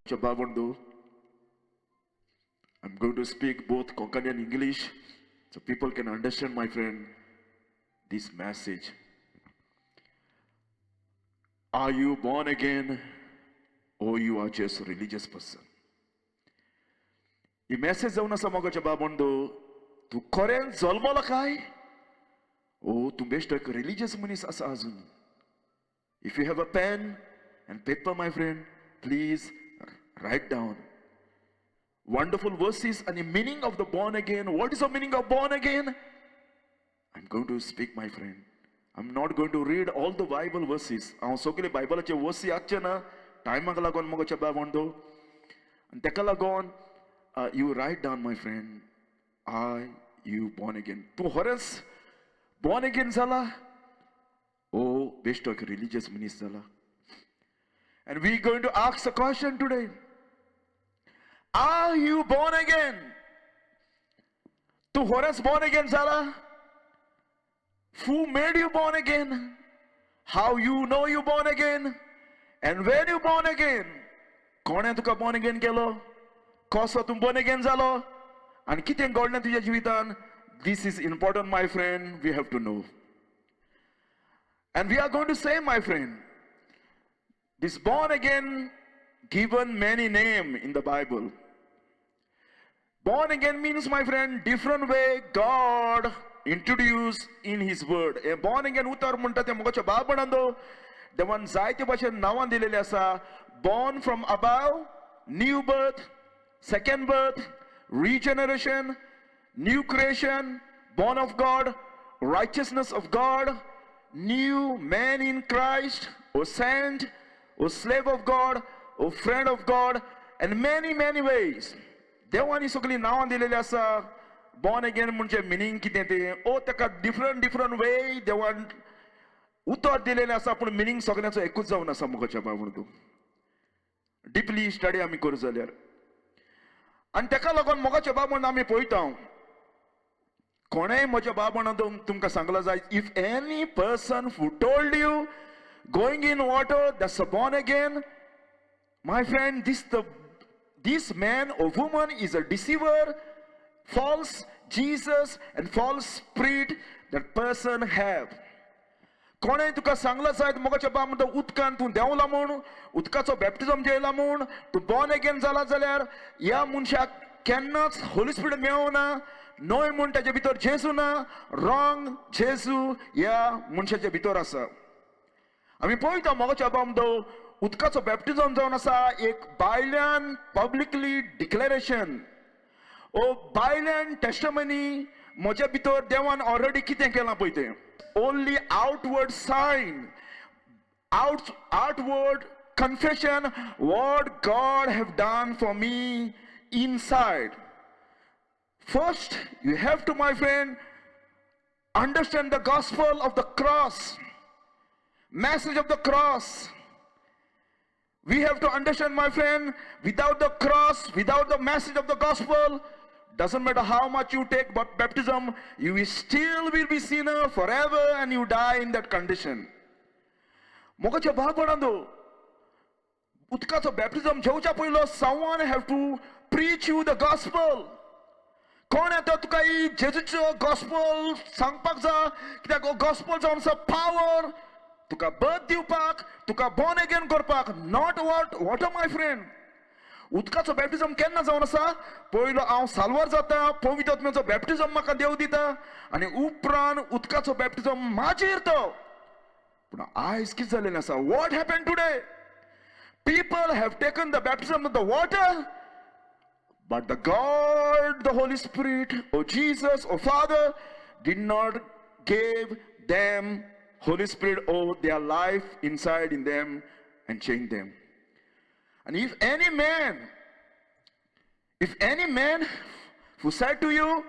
Chababundu. I'm going to speak both Konkani and English so people can understand, my friend, this message. Are you born again or you are just a religious person? He message जावन आसा, मोगाच्या बाबंदो, तूं खरेंच जल्मलो काय ओ तूं बेश्टो एक religious मनीस आसा अजून? If you have a pen and paper, my friend, please write down wonderful verses and the meaning of the born again. What is the meaning of born again? I'm going to speak, my friend. I'm not going to read all the Bible verses. हांव सगळे बायबलाचे वर्सी वाचचे ना, टायमाक लागून, मोगाच्या बाबंदो. आनी तेका लागून you write down, my friend, are you born again? तूं खरेंच बॉर्न अगेन जाला ओ बेश्टो एक रिलीजियस मनीस जाला? And we going to ask a question today. Are you born again? तूं खरेंच बॉर्न अगेन जाला? Who made you born again? How you know you born again? And when you born again? कोणें तुका born again केलो? कसो तूं born again जालो आनी कितें घडलें तुज्या जिवितान? This is important, my friend. We have to know. And we are going to say, my friend, this born again given many name in the Bible. Born again means, my friend, different way God introduced in His Word. A born again उतर म्हणटा तें, मोगाच्या बाबणांदो, देवान जायते भाशेन नांवां दिलेली आसा. Born from above, new birth, second birth, regeneration, new creation, born of God, righteousness of God, new man in Christ, or saint, or slave of God, or friend of God, and many, many ways. देवानी सगळीं नांवां दिलेली आसा. Born again म्हणजे meaning कितें तें ओ ताका different different वे देवान उतर दिलेलें आसा, पूण मिनींग सगळ्यांचो एकूच जावन आसा. मोगाच्या बाबा, तूं डिपली स्टडी आमी करूं जाल्यार. आनी ताका लागून, मोगाच्या बाबा, आमी पळयता, कोणेय म्हज्या बाबान तुमकां सांगलां जाय, if any person who told you going in water, that's a born again, my friend, this man or woman is a deceiver, false Jesus and false spirit that person have. कोणें तुका सांगलां जायत, मोगाच्या बा म्हणटा, उदकान तूं देंवला म्हूण, उदकाचो बॅप्टिजम जेयला म्हूण तूं बॉर्न अगेन जाला जाल्यार, ह्या मनशाक केन्नाच होली स्पिरिट मेळना न्हय म्हूण ताच्या भितर जेजू ना. रॉंग जेजू ह्या मनशाच्या भितर आसा. आमी पळयता, मोगाच्या बा म्हणटा, उदकाचो बॅप्टिजम जावन आसा एक बायल्यान पब्लिकली डिक्लेरेशन ओ बायल्यान टेस्टमनी, म्हज्या भितर देवान ऑलरेडी कितें केलां पळय तें. Only outward sign, outward confession, what God have done for me inside. First, you have to, my friend, understand the gospel of the cross, message of the cross. We have to understand, my friend, without the cross, without the message of the gospel, doesn't matter how much you take but baptism, you will still will be sinner forever and you die in that condition. मोगाच्या भावपणांदो, उदकाचो बॅप्टिझम घेवच्या पयलो someone have to preach you the gospel. कोण येता तुका ही जेजूचो gospel सांगपाक जाय, कित्याक गॉस्पल जावन आसा पावर तुका बर्थ दिवपाक, तुका बॉर्न अगेन करपाक, not what water, my friend. उदकाचो बॅप्टिझम केन्ना जावन आसा? पयलो हांव साल्वार जाता, पवित्र आत्म्याचो बॅप्टिझम म्हाका देव दिता आनी उपरांत उदकाचो बॅप्टिझम माजीर तो. पूण आयज कितें जालेलें आसा? What happen today? People have taken the baptism of the water, but the God, the Holy Spirit, or Jesus, or Father did not give them Holy Spirit or their life inside in them and change them. And if any man who said to you,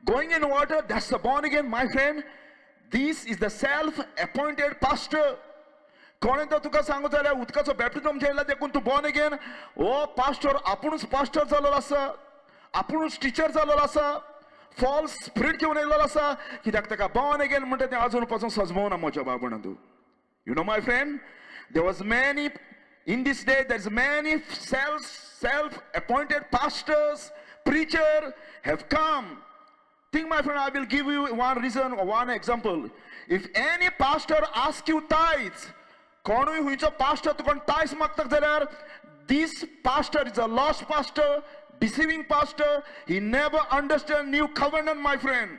going in water, that's the born again, my friend, this is the self-appointed pastor. कोणें तर तुका सांगू जाल्यार उदकाचो बॅप्टिझम जेयला देखून तूं born again, हो pastor आपुणूच पास्टर जाल्लो आसा, आपुणूच टिचर जाल्लो आसा, फॉल्स स्पिरीट घेवन येयल्लो आसा, कित्याक ताका बॉर्न अगेन म्हणटा तें अजून पासून सजमोना, म्हज्या बाबण तूं. You know, my friend, there was many In this day there is many self appointed pastors, preacher have come. Think, my friend, I will give you one reason, one example. If any pastor ask you tithes, कोणूय खंयचो pastor तुका टायस मागता जाल्यार, this pastor is a lost pastor, deceiving pastor. He never understand new covenant, my friend.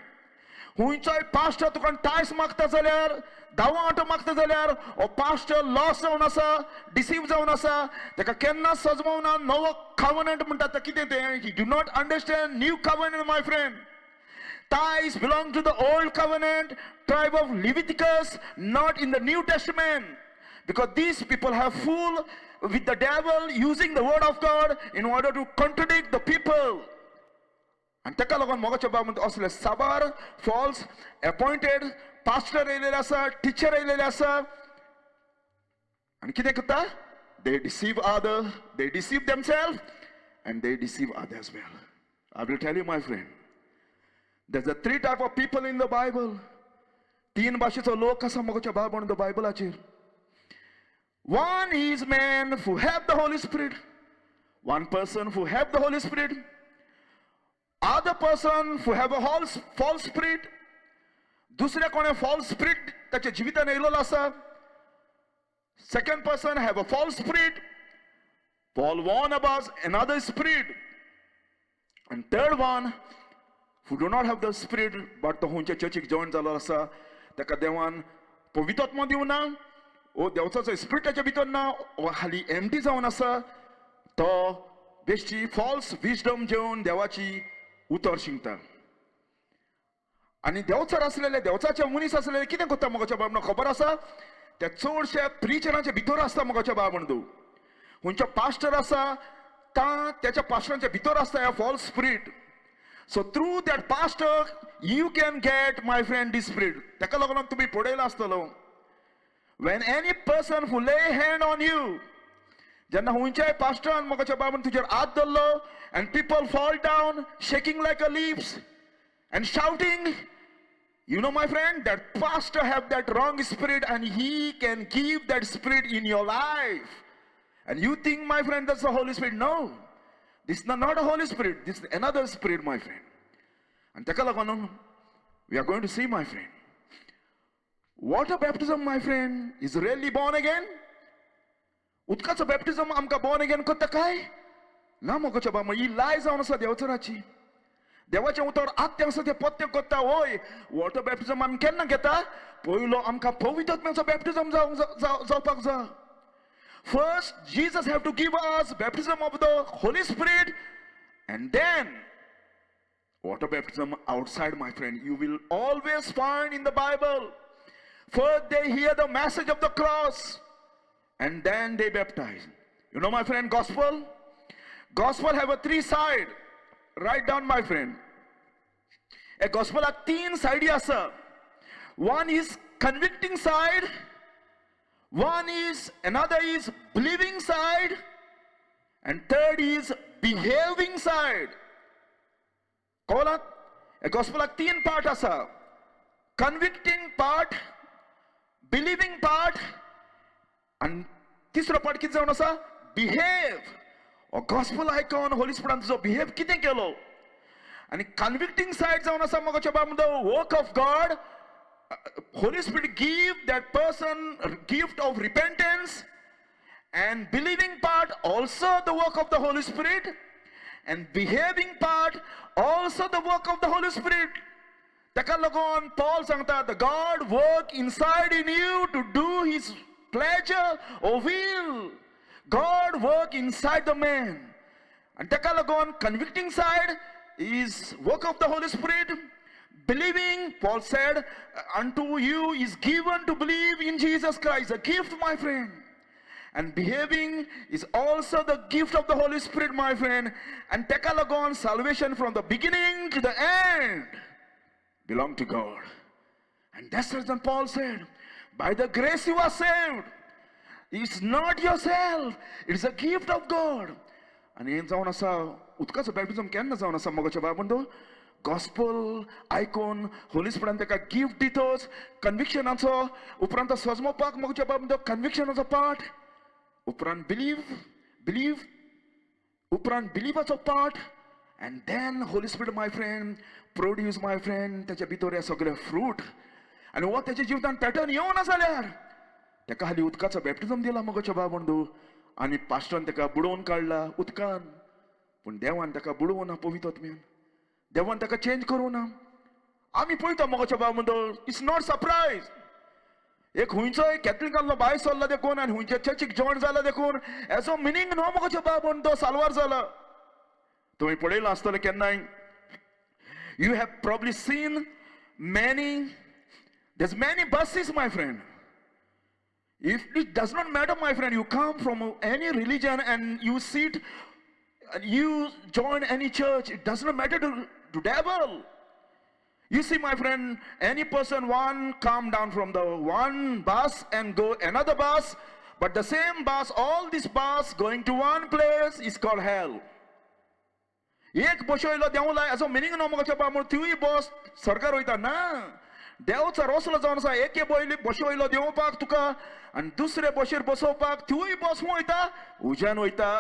खंयचोय pastor तुका टायस मागता जाल्यार, दावो आटो मागता जाल्यार, हो पास्टर लॉस जावन आसा, डिसीव जावन आसा. ताका केन्ना सजमवना नवो कवनंट म्हणटा तें कितें तें. He do not understand new covenant, my friend. Tithes belong to the old covenant, tribe of Leviticus, not in the New Testament. Because these people have fool with the devil, using the word of God in order to contradict the people. आनी ताका लागून मोगाच्या बाब असले साबार falls appointed pastor येयलेले आसा, teacher येयलेले आसा आनी कितें करता? They deceive other, they deceive themself and they deceive others. Well, I will tell you, my friend, there's a three type of people in the Bible. तीन भाशेचो लोक आसा मोगाच्या बाब बायबलाचेर. One is man who have the Holy Spirit. One person who have the Holy Spirit. Other person who have a false spirit. दुसऱ्या कोणे falls spirit ताच्या जिवितान येयलेलो आसा. Second person have a false spirit. Paul warn about another spirit. And third one who do not have the spirit, but तो खंयच्या चर्चीक join जालो आसा, ताका देवान पवित्र दिवना ओ देवचाचो स्पिरिट ताच्या भितर ना, ओ खाली एमटी जावन आसा. तो बेश्टी फॉल्स विजडम जेवन देवाची उतर शिंकता. आनी देवचार आसलेले, देवचाचे मनीस आसलेले कितें करता मोगाच्या बाबा खबर आसा? त्या चडश्या प्रिचरांच्या भितर आसता मोगाच्या बाबा. खंयचो पास्टर आसा ता त्याच्या पास्टरांच्या भितर आसता ह्या false spirit. So through that pastor you can get, my friend, this spirit. ताका लागून तुमी पळयला आसतलो, when any person who lay hand on you, जेन्ना खंयच्याय पास्टरान मोगाच्या बाबान तुजेर हात दवरलो and people fall down, shaking like a leaves and shouting, you know, my friend, that pastor have that wrong spirit and he can give that spirit in your life. And you think, my friend, that's the Holy Spirit. No. This is not a Holy Spirit. This is another spirit, my friend. And ताका लागून we are going to see, my friend. Water baptism, my friend, is really born again? उदकाचो बॅप्टिझम आमकां born again करता काय ना? मोगाच्या बाबा, ही लाय जावन आसा देवचराची. देवाचें उतर आत्तें आसा तें पत्तें करता. वय, वॉटर बॅप्टिझम आमी केन्ना घेता? पयलो आमकां पवित्र बॅप्टिझम जावपाक जाय. First Jesus have to give us baptism of the Holy Spirit and then water baptism outside, my friend. You will always find in the Bible. First they hear the message of the cross and then they baptize. You know, my friend, gospel? Gospel have a three side. Write down, my friend. A gospel तीन सायडी आसा. One is convicting side, one is another is believing side, and third is behaving side. कळला? गॉस्पलाक तीन part आसा: कन्विक्टींग part, believing part आनी तिसरो part कितें जावन आसा? बिहेव. गॉस्पल आयकून होली स्पिरिटान तुजो बिहेव कितें केलो? आनी कन्विक्टींग सायड जावन आसा मोगाच्या बाब, the work of God. Holy Spirit give that person gift of repentance, and believing part also the work of the Holy Spirit, and behaving part also the work of the Holy Spirit. ताका लागून Paul सांगता, the God work inside in you to do his pleasure or will. God work inside the man. आनी ताका लागून convicting side is work of the Holy Spirit. Believing, Paul said, unto you is given to believe in Jesus Christ, a gift, my friend. And behaving is also the gift of the Holy Spirit, my friend. And ताका लागून salvation from the beginning to the end belong to God. And that's the reason Paul said, by the grace you are saved. It's not yourself, it's a gift of God. आनी हें जावन आसा उदकाचो बॅप्टिझम केन्ना जावन आसा मोगाच्या बाबा? गॉस्पल आयकून होली स्पिरिटान ताका गिफ्ट दितोच कन्विक्शनाचो, उपरांत तो सजमोवपाक मोगाच्या बाबा कन्विक्शनाचो पार्ट. उपरांत बिलीव, बिलीव उपरांत बिलिवाचो part, and then Holy Spirit, my friend, produce, my friend, तेच्या भितर हे सगळे फ्रूट. आनी हो तेच्या जिवितान पॅटर्न येवना जाल्यार तेका हाली उदकाचो बॅप्टिजम दिला मोगाचो भाव बंधू आनी पास्टरान तेका बुडोवन काडला उदकान, पूण देवान तेका बुडोवना. पवित्र आत्म्यान देवान तेका चेंज करूं ना. आमी पळयता मोगाचो भाव बंधू, it's not surprise. एक खुंयचोय कॅथलिकांतलो भायर सरला देखून आनी खुंयच्या चर्चीक जॉयन जाला देखून हेचो मिनींग न्हू मोगाचो भाव बंधू साल्वार जाला. तुमी पळयलां आसतलें केन्नाय, you have probably seen many, there's many buses, my friend. If it does not matter, my friend, you come from any religion and you sit and you join any church, it does not matter to devil. You see, my friend, any person one come down from the one bus and go another bus, but the same bus, all this bus going to one place is called hell. एक बसयलो देंवला हेचो meaning न्हू मोगाच्या बाबा म्हणून तिवूय बस सरकार वयता ना. देवचार असलो जावन आसा, एके पयली बसयलो देंवपाक तुका आनी दुसरे बशीर बसोवपाक तिवूय बस खंय वयता? उज्यान वयता.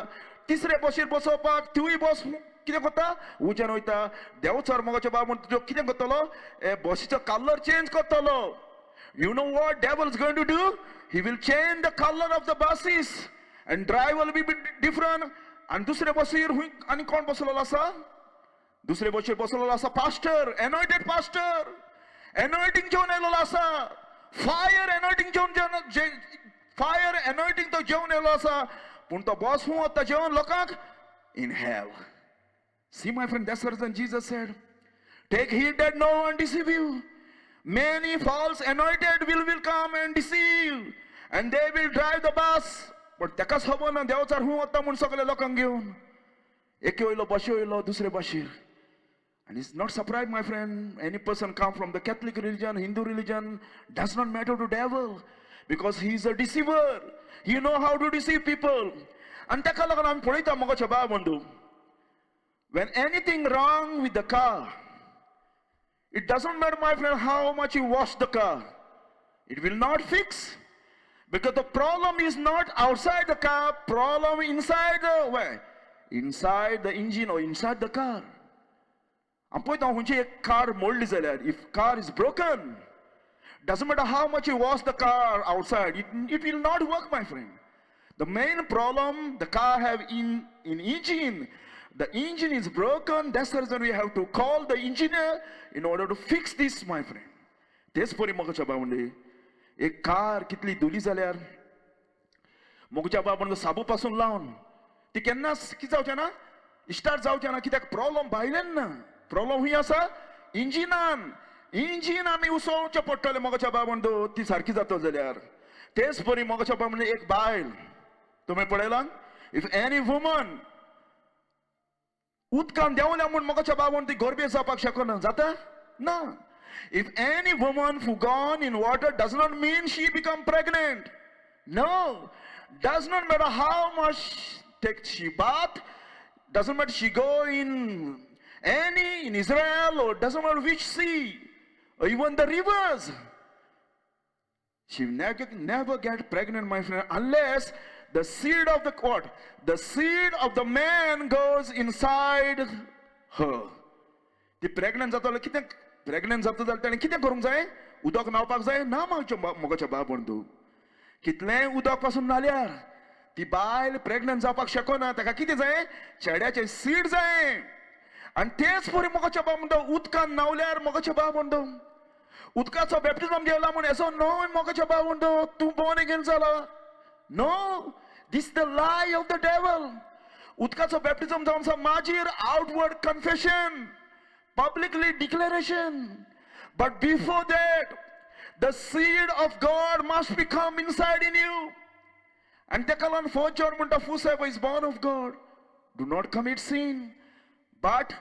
तिसरे बशीर बसोवपाक तिवूय बस कितें करता? उज्यान वयता. देवचार मोगाच्या बाबा म्हणून तुजो कितें करतलो? हे बशीचो कलर चेंज करतलो. You know what devil is going to do? He will change the color of the buses and driver will be different. आनी दुसरे बसीर हुंय आनी कोण बसलेलो आसा? दुसरे बशीर बसलेलो आसा पास्टर, एनॉयटेड पास्टर, एनॉयटींग घेवन आयलेलो आसा, फायर एनॉयटींग घेवन, फायर एनॉयटींग तो घेवन आयलो आसा. पूण तो बस खंय वता जेवन लोकांक? In hell. See, my friend, that's the reason Jesus said, "Take heed that no one deceive you." Many false anointed will come and deceive, and they will drive the bus. पण तेकाच खबर ना देवचार हूं वता म्हूण सगळे लोकांक घेवन. एके वयलो बशी वयलो दुसरे Bashir. And it's not surprise, my friend, any person come from the Catholic religion, Hindu religion, does not matter to devil because he is a deceiver. He know how to deceive people. आनी ताका लागून आमी पळयता मोगाचे भाव बंधू, when anything wrong with the car, it doesn't matter, my friend, how much you wash the car, it will not fix. Because the problem is not outside the car, problem inside the where? Inside the engine or inside the car. आमी पळयता खंयची एक car मोडली जाल्यार, if car is broken, doesn't matter how much you wash the car outside, it will not work, my friend. The main problem the car have in engine. The engine is broken. That's the reason we have to call the engineer in order to fix this, my friend. तेच परी मोगाच्या भावंडे, एक car कितली धुली जाल्यार मोगाच्या बाबा साबू पासून लावन ती केन्नाच कितें जावचें ना? स्टार्ट जावचें ना. कित्याक? प्रॉब्लम भायल्यान ना. प्रॉब्लम खंय आसा? इंजिनान. इंजीन आमी उसोवचें पडटलें मोगाच्या बाबा ती सारकी जातली जाल्यार. तेच परी मोगाच्या बाबा म्हणजे एक बायल तुमी पळयलां, if any woman उदकान देंवल्या म्हूण मोगाच्या बाबा ती गर्भे जावपाक शकना. जाता ना. If any woman who gone in water does not mean she become pregnant. No, does not matter how much take she bath, doesn't matter she go in any in Israel or doesn't matter which sea or even the rivers. She never, never get pregnant, my friend, unless the seed of the what? The seed of the man goes inside her. ती pregnant जातलो कितें? Pregnant जाता जाल्यार ताणें कितें करूंक जाय? उदक न्हांवपाक जाय ना. मोगाच्या बाब बंधू, कितलेंय उदक पासून न्हाल्यार ती बायल प्रेग्नंट जावपाक शकना. ताका कितें जाय? चेड्याचें सीड जाय. आनी तेच परी मोगाच्या बाब म्हणटा, उदकान न्हांवल्यार मोगाच्या बाब म्हणटा, उदकाचो बॅप्टिझम घेवला म्हूण येसो न्हय मोगाच्या बाब म्हणटा तूं बॉर्न अगेन जाला. No, this the lie of the devil. उदकाचो बॅप्टिझम जावन आसा माजीर outward confession, publicly declaration. But before that, the seed of God must become inside in you. And ताका लागून फोर्थ जॉन म्हणटा, whosoever is born of God do not commit sin, but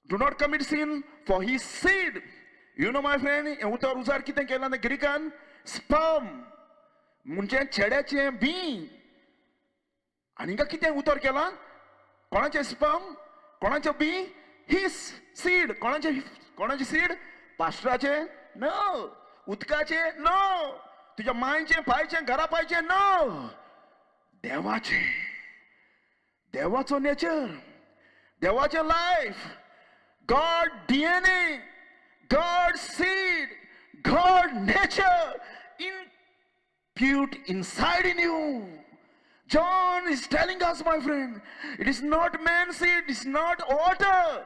do not commit sin, for his seed, you know, my friend, हें उतर उजार कितें केलां ग्रीकान? Sperm म्हणजे चेड्याचें बी. आनी हिंगा कितें उतर केलां? कोणाचें स्पर्म? कोणाचें बी? His seed. कोणाचें? कोणाचें सीड? पास्टराचें? नो. उदकाचें? नो. तुज्या मायचें पायचें घरा पायचें नो, देवाचें, देवाचो नेचर, देवाचें life, God DNA, God seed, God nature impute inside in you. John is telling us, my friend, it is not man seed, it's not water.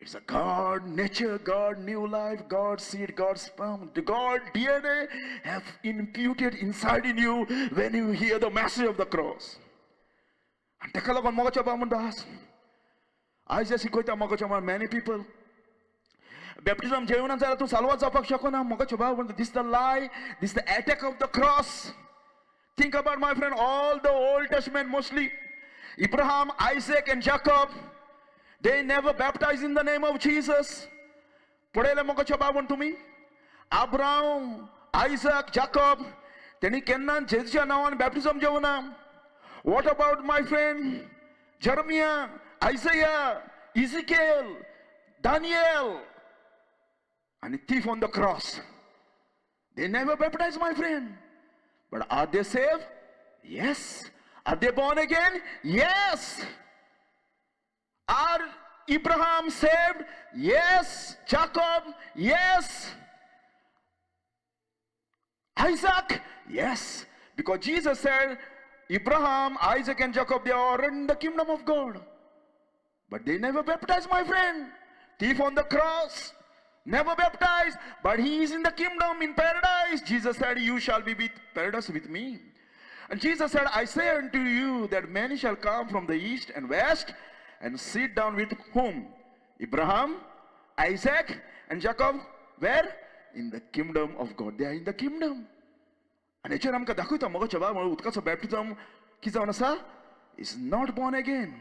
It's a God nature, God new life, God seed, God sperm, the God DNA have imputed inside in you when you hear the message of the cross. आनी ताका लागून मोगाच्या बाबा म्हणटा, आयज जे शिकयता मोगाच्या बाबा, मॅनी पिपल बॅप्टिझम जेवणा जाल्यार तूं साल्वार जावपाक शकना. मोगाच्या बाबा म्हणटा, this the lie, this the attack of the cross. Think about, my friend, all the Old Testament, mostly Abraham, Isaac and Jacob, they never baptized in the name of Jesus. पळयलें मोगाच्या बाबा तुमी, आब्राम, आयझक, जाकब तेणी केन्ना जेजूच्या नांवान बॅप्टिझम जेवना. What about, my friend, Jeremiah, Isaiah, Ezekiel, Daniel आनी thief on the cross? They never baptize, my friend. But are they saved? Yes. Are they born again? Yes. Are Abraham saved? Yes. Jacob? Yes. Isaac? Yes. Because Jesus said, Abraham, Isaac and Jacob, they are in the kingdom of God. But they never baptized, my friend. Thief on the cross, never baptized, but he is in the kingdom, in paradise. Jesus said, you shall be with paradise with me. And Jesus said, I say unto you that many shall come from the east and west and sit down with whom? Abraham, Isaac and Jacob. Where? In the kingdom of God. They are in the kingdom. आनी हेचेर आमकां दाखयता मोगाच्या बाबा, उदकाचो बॅप्टिझम कितें जावन आसा? Is not born again,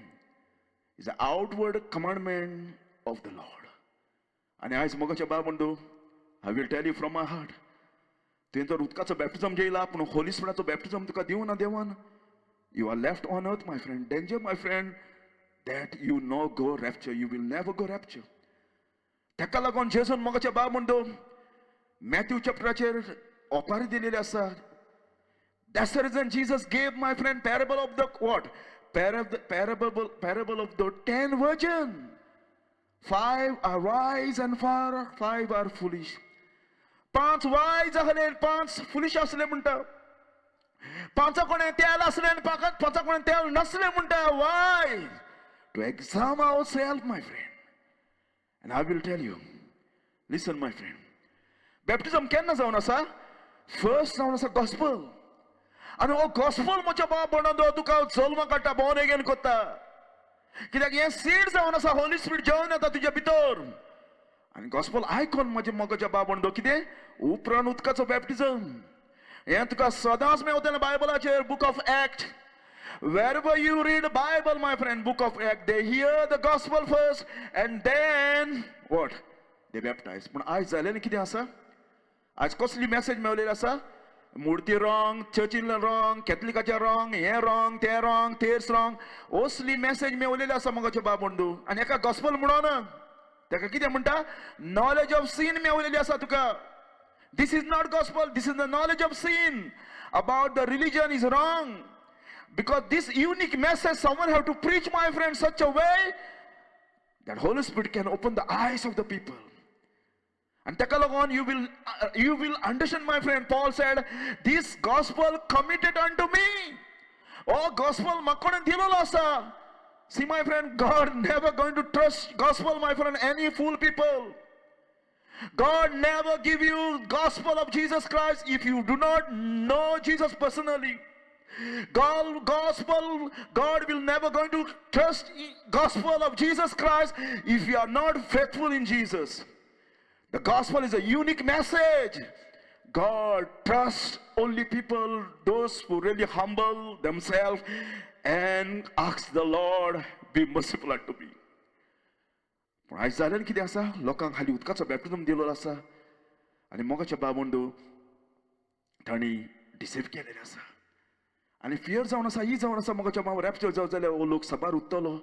is a outward commandment of the Lord. आनी आयज मोगाच्या बाबा म्हणतो, I will tell you from my heart, तुवें जर उदकाचो बॅप्टिझम जेयला पूण होली स्पिरिटाचो बॅप्टिझम तुका दिवना देवान, you are left on earth, my friend. Danger, my friend, that you no go rapture. You will never go rapture. ताका लागून जेजून मोगाच्या बाब म्हणतो, मॅथ्यू चॅप्टराचेर ओपारी दिलेली आसा. That's the reason Jesus gave, my friend, parable of the what? Parable of the 10 virgin. 5 are wise and 5 are foolish. 5 wise आसले, 5 foolish आसले म्हणटा. 5 कोणे तेल आसले आनी 5 कोणे तेल नासले म्हणटा. Why? To examine ourselves, my friend. And I will tell you, listen, my friend, baptism केन्ना जावन आसा? First जावन आसा gospel. आनी हो गॉस्पल म्हज्या बाब म्हणून तुका जल्म काडटा, बॉर्न अगेन करता. कित्याक हें सीड जावन आसा, होली स्पिरिट जेवन येता तुज्या भितर. आनी गॉस्पल आयकोन म्हज्या मोगाच्या बाब म्हणतो कितें? उपरांत उदकाचो बॅप्टिझम. हें तुका सदांच मेवतलें बायबलाचेर, book of act. Wherever you read the Bible, my friend, book of Acts, they hear the gospel first and then what? They baptize. पूण आयज जालें कितें आसा? आयज कसली मॅसेज मेवलेली आसा? मुर्ती रॉंग, चर्चीन रॉंग, कॅथलिकाचे रॉंग, हें रॉंग, तें रॉंग, तेच रॉंग, असली मॅसेज मेवलेली आसा मोगाचे बाब म्हणू. आनी एका गॉस्पल म्हणून ताका कितें म्हणटा? नॉलेज ऑफ सीन मेवलेली आसा तुका. This is not gospel, this is the knowledge of sin. About the religion is wrong. Because this unique message someone have to preach, my friend, such a way that Holy Spirit can open the eyes of the people. And ताका लागून you will understand, my friend. Paul said, this gospel committed unto me. Oh, gospel म्हाका कोणें दिलेलो आसा. See, my friend, God never going to trust gospel, my friend, any fool people. God never give you gospel of Jesus Christ if you do not know Jesus personally. God, gospel, God will never going to trust gospel of Jesus Christ if you are not faithful in Jesus. The gospel is a unique message. God trusts only people, those who really humble themselves and ask the Lord, be merciful unto me. पूण आयज जालें कितें आसा? लोकांक हाली उदकाचो बॅप्टिझम दिलो आसा आनी मोगाच्या बाबंडू तांणी डिसेव केलेलें आसा. आनी फियर जावन आसा, ही जावन आसा मोगाच्या बाबा, रॅप्चर जावं जाल्यार हो लोक साबार उत्तलो.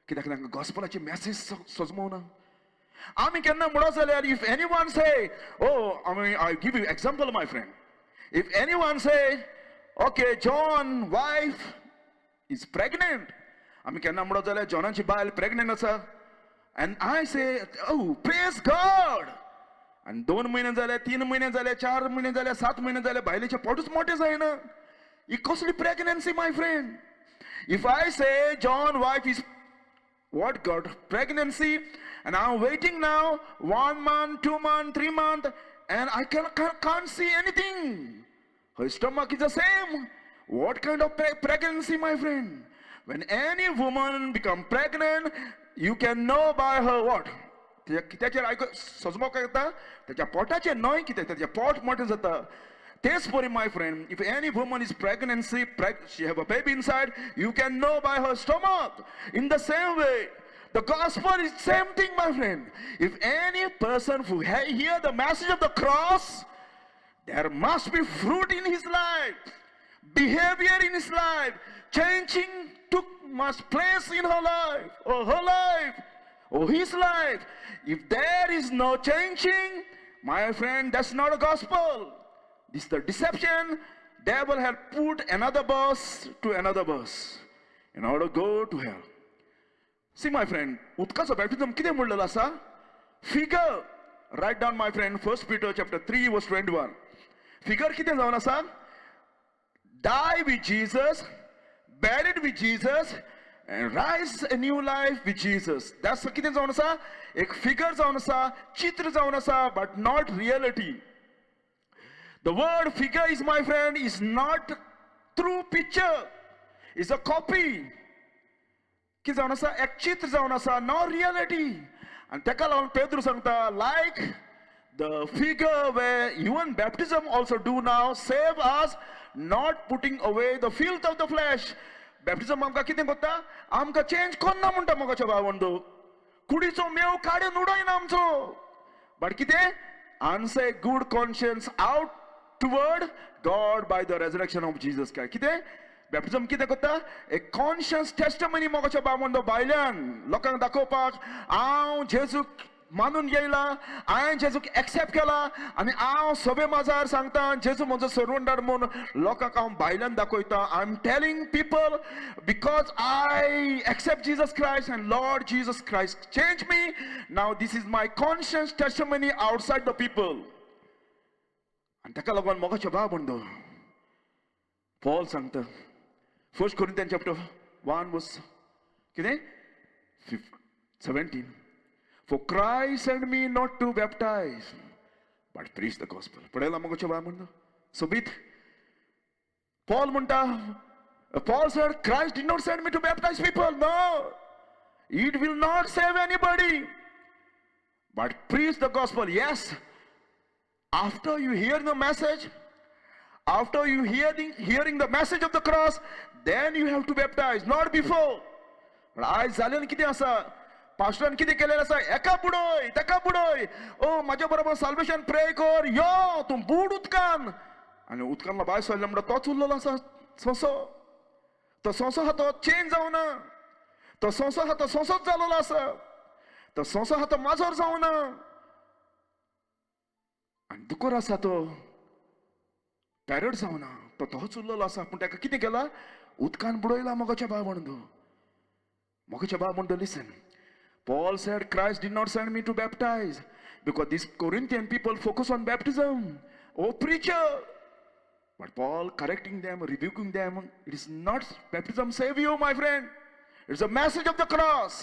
कित्याक तांकां गॉस्पलाची मॅसेज सजमोवना. आमी केन्ना म्हणत जाल्यार if any one say, oh, I give you example, my friend. If anyone say, okay, John wife is pregnant, आमी केन्ना म्हणत जाल्यार जॉनाची बायल प्रेग्नंट आसा, and I say, oh, praise God. आनी 2 म्हयने जाले, 3 म्हयने जाले, 4 म्हयने जाले, 7 म्हयने जाले, बायलेचें पोटूच मोटें जायना. ही कसली pregnancy, my friend? If I say John wife is what got pregnancy, and I'm waiting now one month, 2 month, 3 month, and I can't see anything. Her stomach is the same. What kind of pregnancy, my friend? When any woman become pregnant, you can know by her what? कित्याचेर आयक सजमो येता? त्याच्या पोटाचेर न्हय. कितें ताचें पोट मोटें जाता. तेच परी, my friend, if any woman is pregnancy, she have a baby inside, you can know by her stomach. In the same way, the gospel is same thing, my friend. If any person who hear the message of the cross, there must be fruit in his life, behavior in his life, changing took must place in her life or her life or his life. If there is no changing, my friend, that's not a gospel. This is the deception. Devil had put another bus to another bus in order to go to hell. See, my friend, उदकाचो बॅप्टिझम कितें म्हणलेलो आसा? Figure. Write down, my friend, First Peter chapter 3 verse 21. Figure कितें जावन आसा? Die with Jesus, buried with Jesus, and rise a new life with Jesus. That's कितें जावन आसा? एक फिगर जावन आसा, चित्र जावन आसा, but not reality. The word figure is, my friend, is not true picture. It's a copy. कितें जावन आसा? एक चित्र जावन आसा, not reality. आनी ताका लागून पेद्रू सांगता, like the figure where even baptism also do now save us, not putting away the filth of the flesh. Baptism आमकां कितें करता? आमकां चेंज कोन्ना म्हणटा. मोगाच्या भावंडो, कुडीचो मेव काडून उडयना आमचो, बट कितें? Answer good conscience out toward God by the resurrection of Jesus Christ. कितें बॅप्टिझम कितें करता? एक कॉन्शियस टेस्टमनी, मोगाच्या भावंडो, भायल्यान लोकांक दाखोवपाक, हांव जेजूक मानून येयला, हांवें जेजूक एक्सेप्ट केला आनी हांव सभे माजार सांगता जेजू म्हजो सर्वंटार म्हूण. लोकांक हांव भायल्यान दाखयता. I am telling people because I accept Jesus Christ and Lord Jesus Christ change me. Now this is my conscious testimony outside the people. आनी ताका लागून, मोगाच्या भावंडो, पॉल सांगता, First Corinthian chapter 1 verse कितें 17, "For Christ sent me not to baptize but preach the gospel." पळयला, मोगाच्या भावंडो? सोबीत Paul म्हणटा, Paul said, "Christ did not send me to baptize people. No, it will not save anybody, but preach the gospel." Yes, after you hear the message, after you hearing the message of the cross, then you have to baptize, not before. पण आयज जालें कितें आसा? पास्टरान कितें केलें आसा? एका बुडय, तेका बुडय, ओ म्हाज्या बरोबर साल्वेशन प्रे कर, यो तूं बुड उदकान. आनी उदकान भायर सरले म्हणटा तोच उरलेलो आसा सोंसो. तो सोंसो आहा तो चेंज जावना. तो सोंसो आहा तो सोंसोच जालोलो आसा. तो सोंसो आहा तो माजर जावना. आनी दुकोर आसा तो पॅरट जावना. तो तोच उरलेलो आसा, पूण ताका कितें केला? उदकान बुडयला. मोगाच्या भाव म्हणतो, मोगाच्या भाव म्हणतो, listen. Paul said, "Christ did not send me to baptize," because these Corinthian people focus on baptism. Oh, preacher. But Paul correcting them, rebuking them, it is not baptism save you, my friend. It's a message of the cross.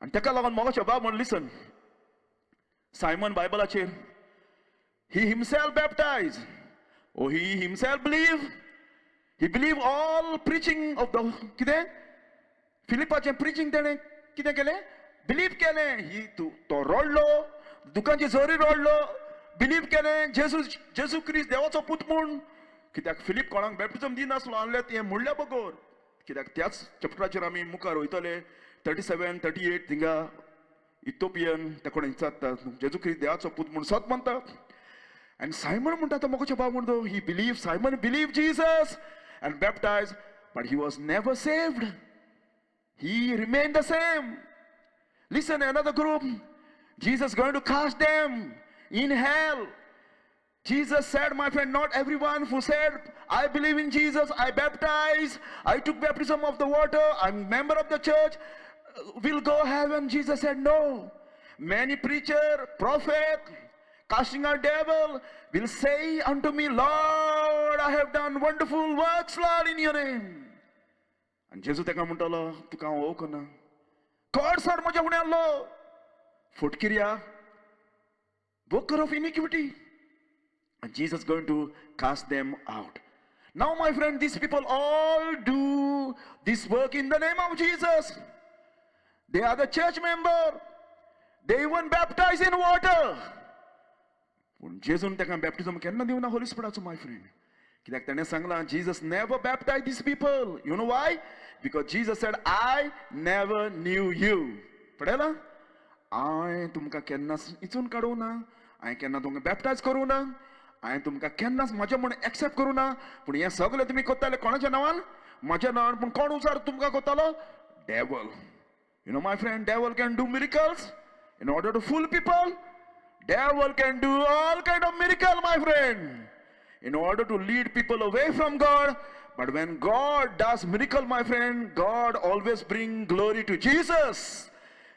आनी ताका लागून, मोगाच्या भाव म्हण, listen, Simon बायबलाचेर, he himself baptized. Oh, he himself believe. He believe all preaching of the कितें फिलिपाचें preaching. तेणें कितें केलें? बिलीव केलें. ही तूं तो रडलो, दुकांची झरी रडलो. बिलीव केलें जेजू, जेजू क्रिस्त देवाचो पूत म्हूण. कित्याक फिलीप कोणाक बॅप्टिझम दिनासलो आहले तें म्हणल्या बगर. कित्याक त्याच चॅप्टराचेर आमी मुखार वयतले, 37 38, थिंगा इथोपियन त्या कोणा विचारता, जेजू क्रिस्त देवाचो पूत म्हूण सत म्हणटा? आनी सायमन म्हणटा तो, मोगाचे भाव म्हणतो, he believe, Simon believe Jesus and baptize, but he was never saved. He remained the same. Listen, another group. Jesus going to cast them in hell. Jesus said, my friend, not everyone who said, I believe in Jesus, I baptize, I took baptism of the water, I'm member of the church, will go heaven. Jesus said, no. Many preacher, prophet, casting out devil will say unto me, Lord, I have done wonderful works, Lord, in your name. आनी जेजू ताका म्हणटालो, तुका हांव वळखना. कोण sir म्हज्या फुडें आसलो फटकिर्या, worker of iniquity. And Jesus going to cast them out. Now, my friend, these people all do this work in the name of Jesus. They are the church member. They even baptize in water. पूण जेजून ताका बॅप्टिझम केन्ना दिवना Holi स्पिरिटाचो, my friend. कित्याक ताणें सांगलां, Jesus never baptize these people. You know why? Because Jesus said, I never knew you. पळयलां, हांवें तुमकां केन्नाच इचून काडूं ना, हांवें केन्ना तुमकां बॅप्टायज करूं ना, हांवें तुमकां केन्नाच म्हजें म्हूण एक्सेप्ट करूं ना. पूण हें सगळें तुमी करताले कोणाच्या नांवान? म्हज्या नांवान. पूण कोण उचार तुमकां करतालो? Devil. You know, my friend, devil can do miracles in order to fool people. Devil can do all kind of miracle, my friend, in order to lead people away from God. But when God does miracle, my friend, God always bring glory to Jesus.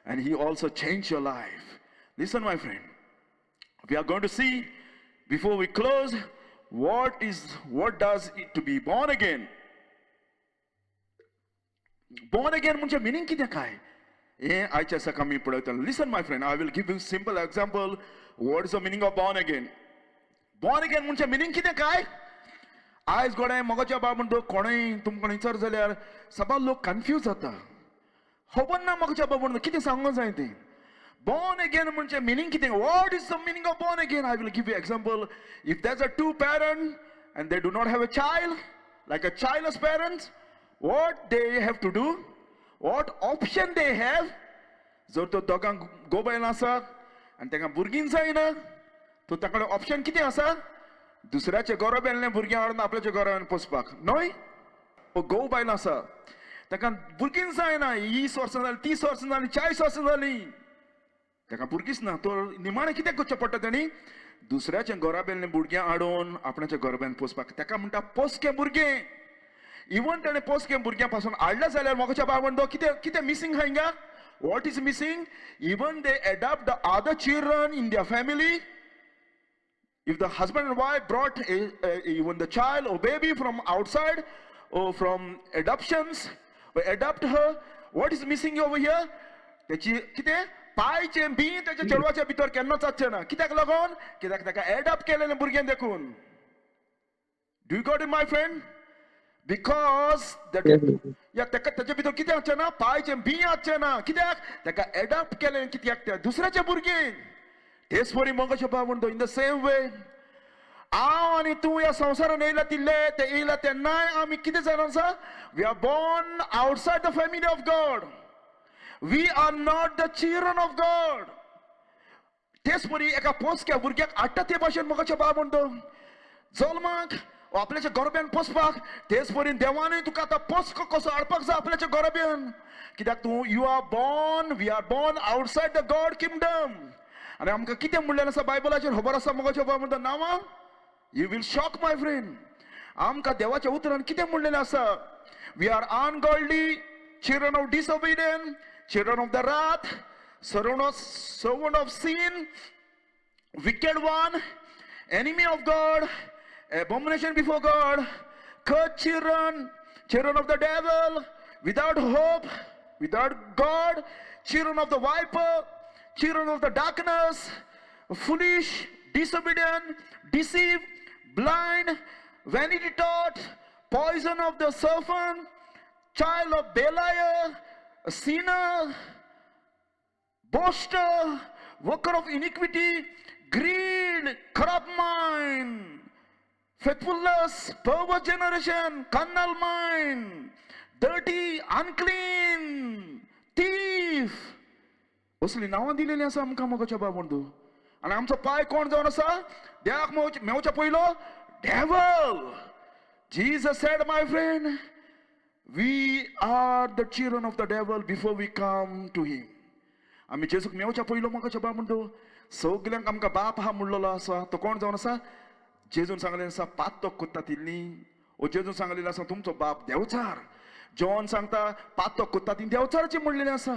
And he also change your life. Listen, my friend. We are going to see, before we close, what does it to be born again. Born again म्हणजे meaning कितें काय हें आयच्या दिसाक आमी पळयतले. Listen, my friend, I will give you simple example, what is the meaning of born again. Born again म्हणजे meaning कितें काय? आयज गोडे मोगाच्या बाब म्हणतो, कोणूय तुमकां विचार जाल्यार सबार लोक कन्फ्यूज जाता. खबर ना मोगाच्या बाब म्हणतो कितें सांगूंक जाय तें. बॉर्न अगेन म्हणजे मिनिंग कितें? What is the meaning of born again? I will give you example. If there's a two parent and they do not have a child, like a childless parents, what they have to do? What option they have? जर तो दोगांक गोबायल आसा आनी तांकां भुरगीं जायना, तर ताका कडेन ऑप्शन कितें आसा? दुसऱ्याचे गोरोबेल्लें भुरगें हाडून आपल्याच्या गोरोब्यान पोसपाक न्हय. घोव बायल आसा, ताका भुरगीं जायना, 20 वर्सां जालीं, 30 वर्सां जालीं, 40 वर्सां जालीं, ताका भुरगींच ना. तो निमाणें कितें करचें पडटा तेणी? दुसऱ्याच्या गोराबेल्लें भुरगें हाडून आपणाच्या गोरब्यान पोसपाक. ताका म्हणटा पोसकें भुरगें. इवन ताणें पोसकें भुरग्यां पासून हाडलें जाल्यार मोगाच्या बाबा म्हणटा, कितें कितें मिसींग हांगा? What is missing? Even they adopt the other children in their family, if the husband and wife brought even the child or baby from outside or from adoptions or adopt her, what is missing over here? त्याची कितें पायचें बी त्याच्या चेडवाच्या भितर केन्नाच आसचें ना. कित्याक लागून? कित्याक ताका एडॉप्ट केलेलें भुरगें देखून. Do you got it, my friend? Because that या ताका ताच्या भितर कितें आसचें ना? पायचें बी आसचें ना. कित्याक? ताका एडॉप्ट केलें. कित्याक? त्या दुसऱ्याचें भुरगें. तेच परी मोगाचे बाब म्हणतो, इन the same way हांव आनी तूं ह्या संवसारान येयला तिल्ले ते येयला तेन्नाय आमी कितें जाणा आसा? We are born outside the family of God. We are not the children of God. तेच परी एका पोसक्या भुरग्याक हाडटा ते भाशेन, मोगाचे बाब म्हणतो, जल्माक आपल्याच्या गोरब्यान पोसपाक, तेच परी देवानूय तुका आतां पोसको कसो हाडपाक जाय आपल्याच्या गोरब्यान. कित्याक तूं you are born, we are born outside the God kingdom. आनी आमकां कितें म्हणलें आसा बायबलाचेर खबर आसा मोगाच्या बाब म्हणटा नांवां? You will shock, my friend. आमकां देवाच्या उतरान कितें म्हणलेलें आसा? We are ungodly, children of disobedience, children of the wrath, servant of sin, wicked one, enemy of God, abomination before God, cursed children, children of the devil, without hope, without God, children of the viper, children of the darkness, foolish, disobedient, deceived, blind, vanity taught, poison of the serpent, child of Belial, a sinner, boaster, worker of iniquity, greed, corrupt mind, faithless, perverse generation, carnal mind, dirty, unclean, thief. असली नांवां दिलेली आसा आमकां मोगाच्या बाब म्हणतो. आनी आमचो पाय कोण जावन आसा देवाक मेवच्या पयलो? Devil. Jesus said, my friend, we are the children of the devil before we come to him. आमी जेजूक मेवच्या पयलो, मोगाच्या बाब म्हणतो, सगल्यांक आमकां बाप आहा म्हणलेलो आसा, तो कोण जावन आसा? जेजून सांगलें आसा पातक कोत्ता तितली, ओ जेजून सांगलेलें आसा तुमचो बाप देवचार. जॉन सांगता पातक कोत्ता ती देवचाराची म्हणलेलें आसा.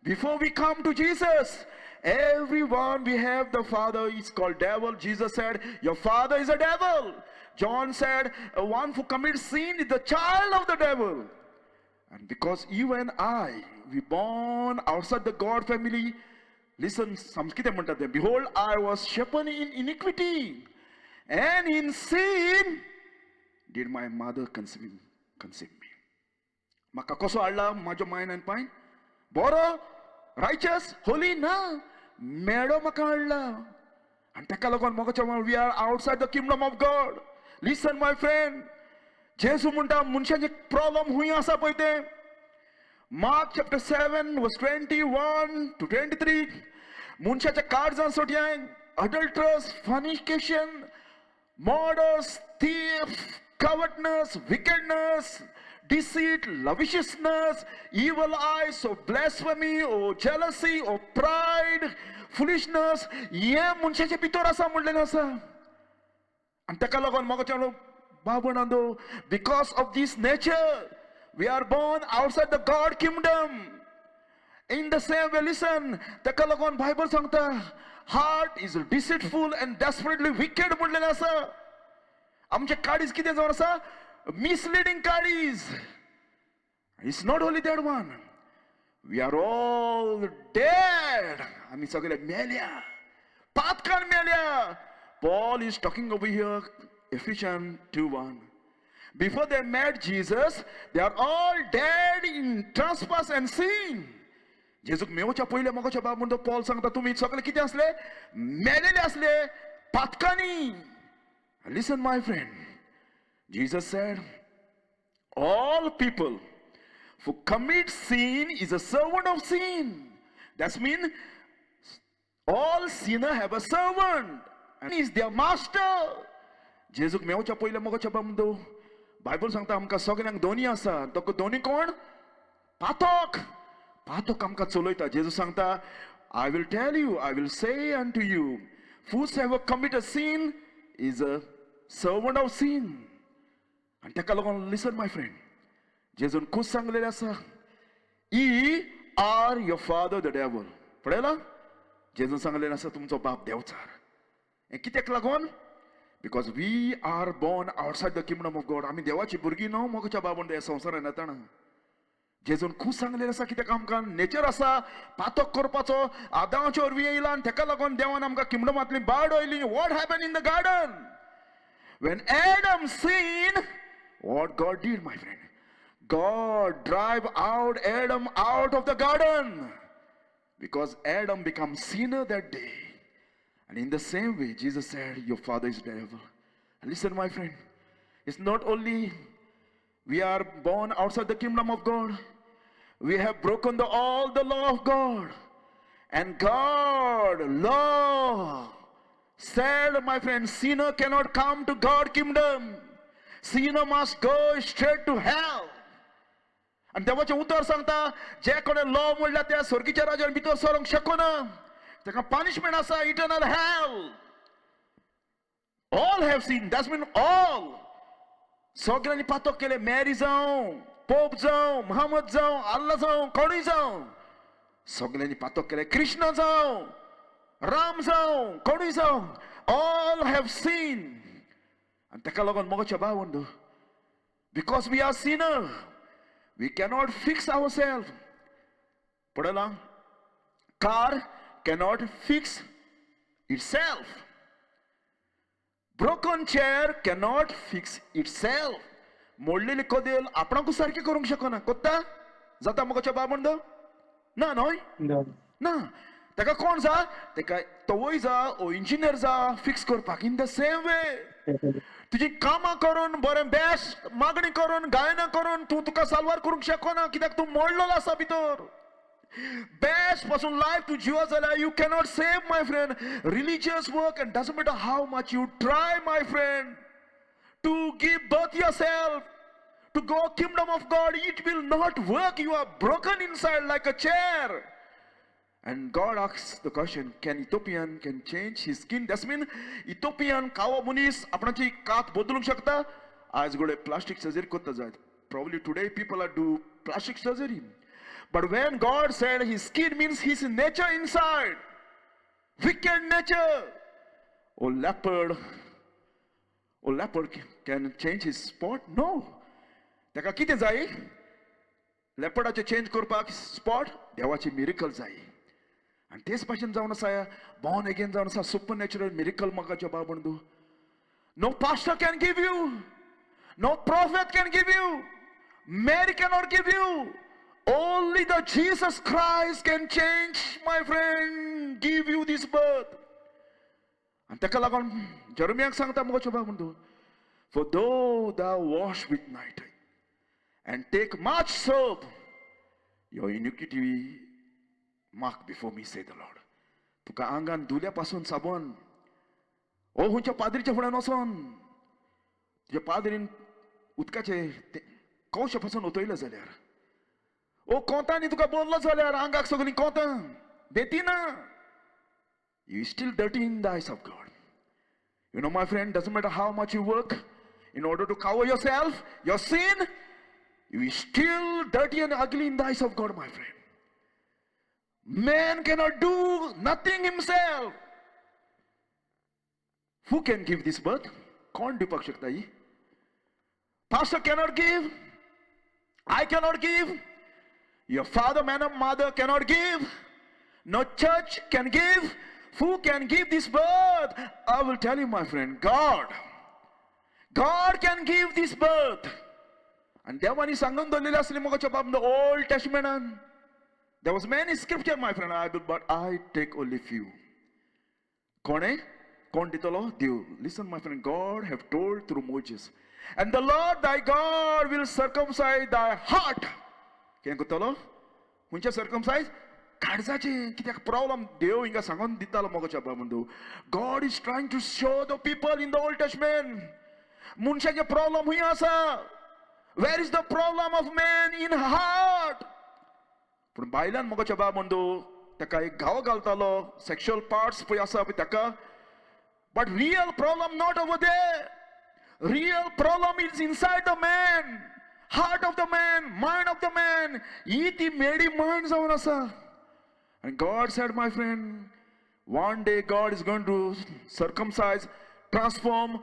Before we come to Jesus, everyone we have the father is called devil. Jesus said, your father is a devil. John said, one who commits sin is the child of the devil. And because you and I, we born outside the God family, listen, कितें म्हणटा तें, behold, I was shapen in iniquity, and in sin did my mother conceive me. म्हाका कसो हाडला म्हाज्या मायन आनी pine? बरो, रायचस, होली ना, मेडो म्हाका हाडला. आनी ताका लागून म्हाका we are outside the kingdom of God. Listen my friend, जेजू म्हणटा मनशाचे प्रॉब्लम खूंय आसा पळय तें. Mark chapter 7 verse 21 to 23. मनशाच्या काळजान सोडयाय adulterous, fornication, murders, thief, covetousness, wickedness, deceit, lasciviousness, evil eyes, or blasphemy, or jealousy, or pride, foolishness, हे मनशाचे भितर आसा म्हणलेलें आसा. आनी ताका लागून म्हाका बाबणांदो, because of this nature we are born outside the God kingdom. In the same way, listen, ताका लागून बायबल सांगता heart is deceitful and desperately wicked म्हणलेलें आसा. आमचे काळीज कितें जावन आसा? मिसलिडींग काळीज. It's not only that one, we are all dead. आमी सगळे मेल्या, पातकान मेल्या. Paul is talking over here, Ephesians 2:1. Before they met Jesus, they are all dead in trespass and sin. जेजूक मेवच्या पयले मोगाच्या बाब म्हणतो पॉल सांगता तुमी सगळे कितें आसले? मेलेले आसले पातकांनी. Listen my friend, Jesus said, all people who commit sin is a servant of sin. That's mean all sinner have a servant and is their master. जेजूक मेवच्या पयले मोगाच्या बाब म्हणतो बायबल सांगता आमकां सगळ्यांक दोनी आसा. तो दोनी कोण? पातक. पातक आमकां चलयता. जेजू सांगता, I will tell you, I will say unto you, whosoever commit a sin is a servant of sin. आनी ताका लागून लिसन my friend, जेजून खूब सांगलेलें आसा, ye are your father the devil. पळयला, जेजून सांगलेलें आसा तुमचो बाप देवचार. हें कित्याक लागून? Because we are born outside the kingdom of God. आमी देवाची भुरगीं न्हू मोगाच्या बाबून ह्या संवसारान येतना. जेजून खूब सांगलेलें आसा कित्याक आमकां नेचर आसा पातक करपाचो. आदामाच्या वरवीं येयला आनी ताका लागून देवान आमकां किंगडमांतली भायर उडयली. What happen in the garden when Adam sin? What God did, my friend? God drive out Adam out of the garden because Adam become sinner that day. And in the same way, Jesus said, your father is devil. And listen, my friend, it's not only we are born outside the kingdom of God, we have broken all the law of God. And God, law, said, my friend, sinner cannot come to God kingdom. Sinner must go straight to hell. आनी देवाचें उतर सांगता जे कोणे law म्हणल्यार त्या स्वर्गीच्या राज्यान भितर सरोंक शकना, ताका पनिशमेंट आसा, eternal hell. All have sin, that's mean all. सगळ्यांनी पातक केले. मॅरी जावं, पोप जावं, मोहम्मद जावं, अल्ला जावं, कोणूय जावं, सगळ्यांनी पातक केले. कृष्ण जावं, राम जावं, कोणूय जावं, all have sin. आनी ताका लागून मोगाच्या भावंड, because we are sinner, we cannot fix our self. पळयला, car cannot fix itself. Broken chair cannot fix itself. मोडलेली कदेल आपणाकूच सारकें करूंक शकना. कोत्ता जाता मोगाच्या बाबंद? ना न्हय ना. ताका कोण जा? ताका तवय जा ओ इंजिनियर जा फिक्स करपाक. इन the same way, तुजी कामां करून, बरें बेस्ट मागणी करून, गायना करून तूं तुका साल्वार करूंक शकना, कित्याक तूं मोडलेलो आसा भितर. बेस्ट पासून लायफ तूं जिवा जाल्यार you cannot save, my friend. Religious work and doesn't matter how much you try, my friend, to give birth yourself to go kingdom of God, it will not work. You are broken inside like a chair. And God asks the question, can Ethiopian can change his skin? That's mean Ethiopian कावो मनीस आपणाची कात बदलूंक शकता. आयज घडये plastic surgery करता जायत. Probably today people are do plastic surgery. But when God said his skin means his nature inside, wicked nature. Oh, leopard can change his spot? No. ताका कितें जाय? लेपर्डाचे चेंज करपाक स्पॉट देवाचे मिरिकल जाय. आनी तेच भाशेन जावन आसा, बॉर्न अगेन जावन आसा सुपर नॅचरल मिरिकल मोगाच्या भाव बंधू. No pastor can give you, no prophet can give you, Mary cannot give you. Only the Jesus Christ can change, my friend, give you this birth. आनी ताका लागून जेरमियाक सांगता मोगाच्या भाव बंधू, for though thou wash with niter and take much soap, your iniquity mark before me, say the Lord. तुका आंगान धुल्या पासून साबण ओ खंयच्या पाद्रीच्या फुड्यान वचोन तुज्या पाद्रीन उदकाचे कवशे पासून ओतयले जाल्यार, ओ कोंतांनी तुका बोल्लो जाल्यार, आंगाक सगळीं कोंतां बेतीना, you still dirty in the eyes of God. You know, my friend, doesn't matter how much you work in order to cover yourself, your sin, you still dirty and ugly in the eyes of God, my friend. Man cannot do nothing himself. Who can give this birth? कोण दिवपाक शकता ही? Pastor cannot give. I cannot give. Your father, man, or mother cannot give. No church can give. Who can give this birth? I will tell you, my friend, God. God can give this birth. And देवानी सांगून दवरलेले आसले मोगाच्या बाब old टेस्टमेंटान. There was many scripture, my friend, but I take only few. कोणे? कोण दितलो? देव. Listen, my friend, God have told through Moses. And the Lord thy God will circumcise thy heart. कितें करतलो? खंयचें circumcise? काळजाचें. कित्याक प्रॉब्लम देव हिंगा सांगून दितालो मोगाच्या बाबा. God is trying to show the people in the Old Testament. मनशाचे प्रॉब्लम खंय आसा? Where is the problem of man? In heart. पूण बायलान मोगाच्या बाब म्हणतो ताका एक घाव घालतालो सेक्शुअल पार्ट्स पळय आसा पळय ताका. But real problem not over there. Real problem is inside the man, heart of the man, mind of the man. ही ती मेडी मायंड जावन आसा. And God said, my friend, one day God is going to circumcise, transform,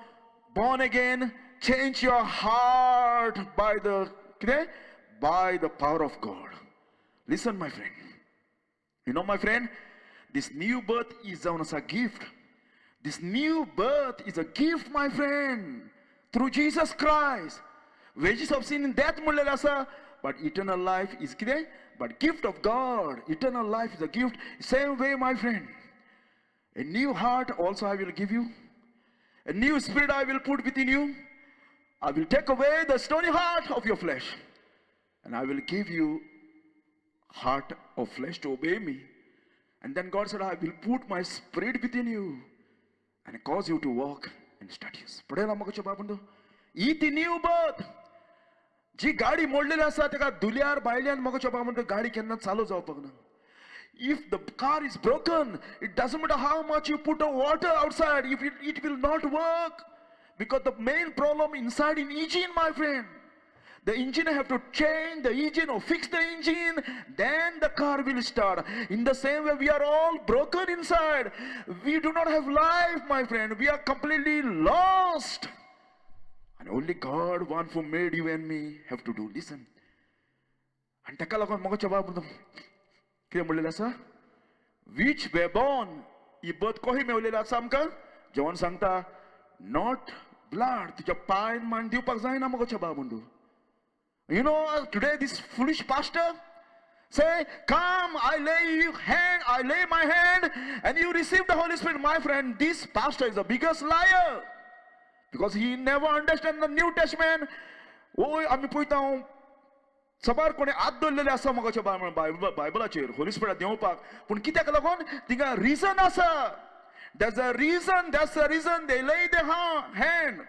born again, change your heart by the कितें? By the power of God. Listen, my friend. You know, my friend, this new birth is a gift. This new birth is a gift, my friend, through Jesus Christ. Wages of sin, death म्हणलेलें आसा, but eternal life is कितें? But gift of God, eternal life is a gift. Same way, my friend, a new heart also I will give you. A new spirit I will put within you. I will take away the stony heart of your flesh, and I will give you heart of flesh to obey me. And then God said, I will put my spirit within you and cause you to walk in statutes. पळयला मोगाच्या बाबंदो, ही ती new birth. जी गाडी मोडलेली आसा ताका धुल्यार भायल्यान मोगाच्या बाबंदो गाडी केन्ना चालू जावपाक ना. If the car is broken, it doesn't matter how much you put of water outside, if it, it will not work. Because the main problem inside in engine, my friend. The engine have to change the engine or fix the engine, then the car will start. In the same way, we are all broken inside. We do not have life, my friend. We are completely lost. And only God, one who made you and me, have to do. Listen. आनी ताका लागून मोगाच्या बाब कितें म्हणलेलें आसा? Which way born, he birth कशी मेवलेली आसा आमकां? जेवण सांगता, not blood. तुज्या पायन मान दिवपाक जायना मोगाच्या बाब म्हणू. You know, today this foolish pastor say, "Come, I lay you hand, I lay my hand, and you receive the Holy Spirit." My friend, this pastor is the biggest liar. Because he never understand the New Testament. ओय आमी पळयता सबार कोणी हात दवरलेले आसा मोगाच्या बायबलाचेर Holi spirit देंवपाक. पूण कित्याक लागून तिंगा रिजन आसा. That's a reason, that's a reason they lay the hand.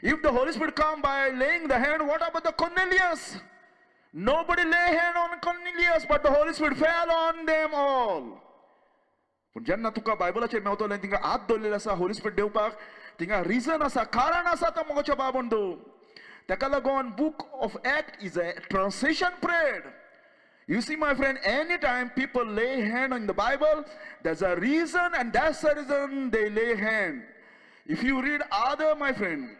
If the Holy Spirit come by laying the hand, what about the Cornelius? Nobody lay hand on Cornelius, but the Holy Spirit fell on them all. पूण जेन्ना तुका बायबलाचेर मेवतलें, थिंगा हात दवरलेले आसा Holi spirit देवपाक, थिंगा reason आसा, कारण आसा तो मोगाच्या बाबंदू. ताका लागून Book of Act is a transition period. You see, my friend, anytime people lay hand on the Bible, there's a reason, and that's the reason they lay hand. If you read other, my friend,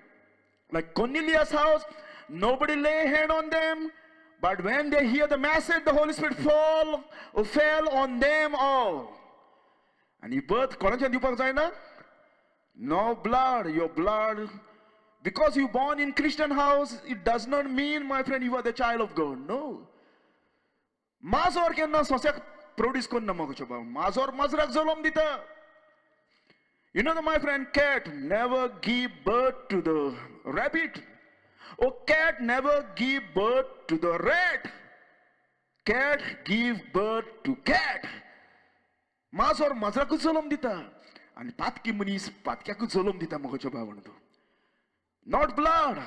like Cornelius' house, nobody lay hand on them, but when they hear the message, the Holy Spirit fell on them all. And he birth कोणाच्यान दिवपाक जायना? No blood, your blood. Because you born in Christian house, it does not mean, my friend, you are the child of God. No. माजोर केन्ना सोंस्याक produce करना मगो बाबा. माजोर माजराक जल्म दिता. You know, my friend, cat never give birth to the rabbit. Oh, cat never give birth to the rat. Cat give birth to cat. माजोर माजराकूच जल्म दिता आनी पातकी मनीस पातक्याकूच जल्म दिता मगोच्या बाबा. Not blood,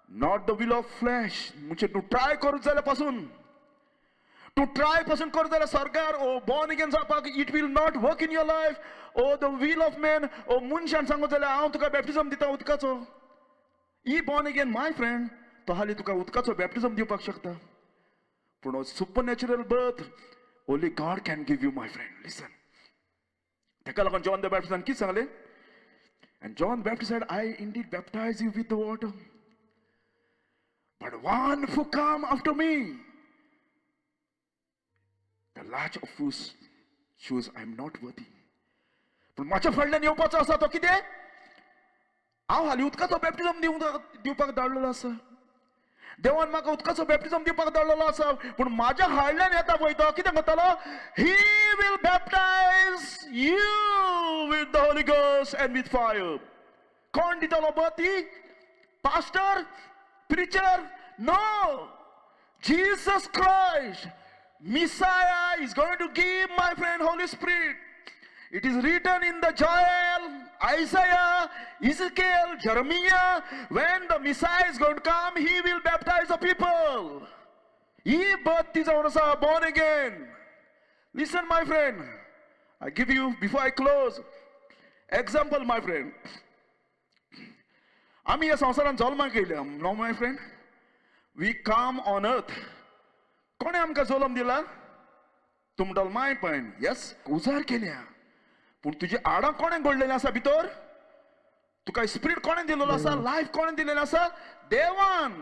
not the will of flesh. म्हणजे तूं ट्राय करूं जाल्यार पासून, तूं ट्राय पासून करत जाल्यार सरकार ओ बॉर्न अगेन जावपाक, it will not work in your life. Or the will of man, ओ मनशान सांगत जाल्यार हांव तुका बॅप्टिजम दिता उदकाचो, E born again, my friend. तो हाली तुका उदकाचो बॅप्टिजम दिवपाक शकता, पूण supernatural birth only God can give you, my friend. Listen, ताका लागून जॉन the बॅप्टिस्टान कितें सांगलें? And John Baptist said, "I indeed baptize you with the water, but one who come after me, the latch of whose shoes I am not worthy." पूण म्हाज्या फाटल्यान येवपाचो आसा तो कितें? हांव हालीं उदकाचो बॅप्टिजम दिवंक दिवपाक धाडलेलो आसा. देवान म्हाका उदकाचो बॅप्टिजम दिवपाक धाडलेलो आसा, पूण म्हाज्या हाडल्यान येता पळय तो कितें करतलो? He will baptize you with the Holy Ghost and with fire. कोण दितलो बती? Pastor, preacher? No. Jesus Christ, Messiah, is going to give, my friend, Holy Spirit. It is written in the Joel, Isaiah, Ezekiel, Jeremiah. When the Messiah is going to come, he will baptize the people. He birth is also born again. Listen, my friend. I give you, before I close, example, my friend. आमी ह्या संवसारांत जल्माक येयल्या. No, my friend, we come on earth. कोणें आमकां जल्म दिला? तूं म्हणटलो माय पायन. येस, उजार केल्या, पूण तुजी हाडां कोणें घडलेलीं आसा भितर? तुका स्पिरीट कोणें दिलेलो आसा? लायफ कोणें दिलेलें आसा? देवान.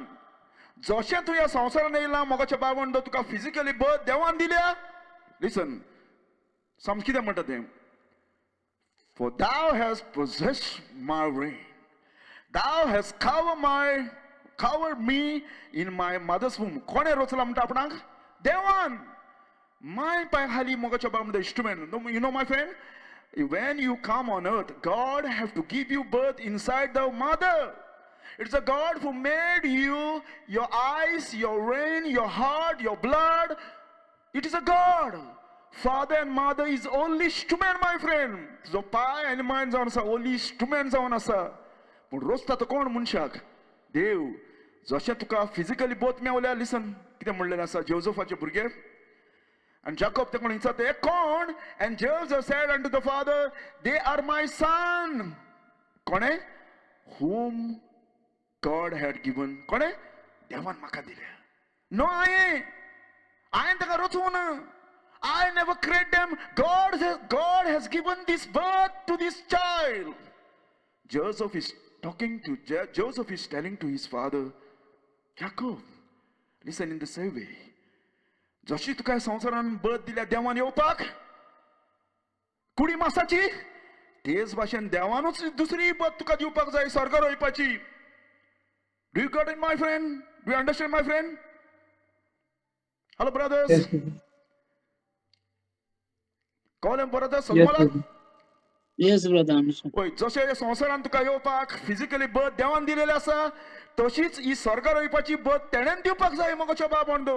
जशें तूं ह्या संवसारान येयला मोगाच्या बाबा, तुका फिजिकली बर्थ देवान दिल्या. लिसन, समज कितें म्हणटा तें. For thou hast possessed my reins. Thou hast covered me in my mother's womb. कोणें रचला म्हणटा आपणाक? देवान. माय पाय हाली मोगाच्या बाबा instrument. You know, my friend, when you come on earth, God have to give you birth inside the mother. It's a God who made you, your eyes, your brain, your heart, your blood. It is a God. Father and mother is only instrument, my friend. तुजो पाय आनी मायन जावन आसा, only instrument जावन आसा, पूण रोसता तो कोण मनशाक? देव. जशें तुका फिजिकली बोथ मेवल्या, लिसन, कितें म्हणलेलें आसा जोजफाचे भुरगे आनी जाकोब ते कोण विचारता, हे कोण? And Joseph said unto the father, "They are my son." कोणे? Whom God had given. कोणे? देवान म्हाका दिल्या. नो, हांवें हांवें ताका रचूं ना. I never create them. God has given this birth to this child. Joseph is talking to Joseph is telling to his father Jacob. Listen, in the same way, जशी तुका संवसारान बर्थ दिल्या देवान येवपाक कुडी मासाची, तेच भाशेन देवानूच दुसरी बर्थ तुका दिवपाक जाय स्वर्गार वयपाची. Do you got it, my friend? Do you understand, my friend? Hello, brothers. Yes, brother. कळ्ळें brothers? Yes, मला brother. Yes, brother. Understand. वय, जशें संवसारान तुका येवपाक फिजिकली बर्थ देवान दिलेली आसा, तशीच ही स्वर्गार वयपाची बर्थ तेणेन दिवपाक जाय मोगाच्या बाबंदो.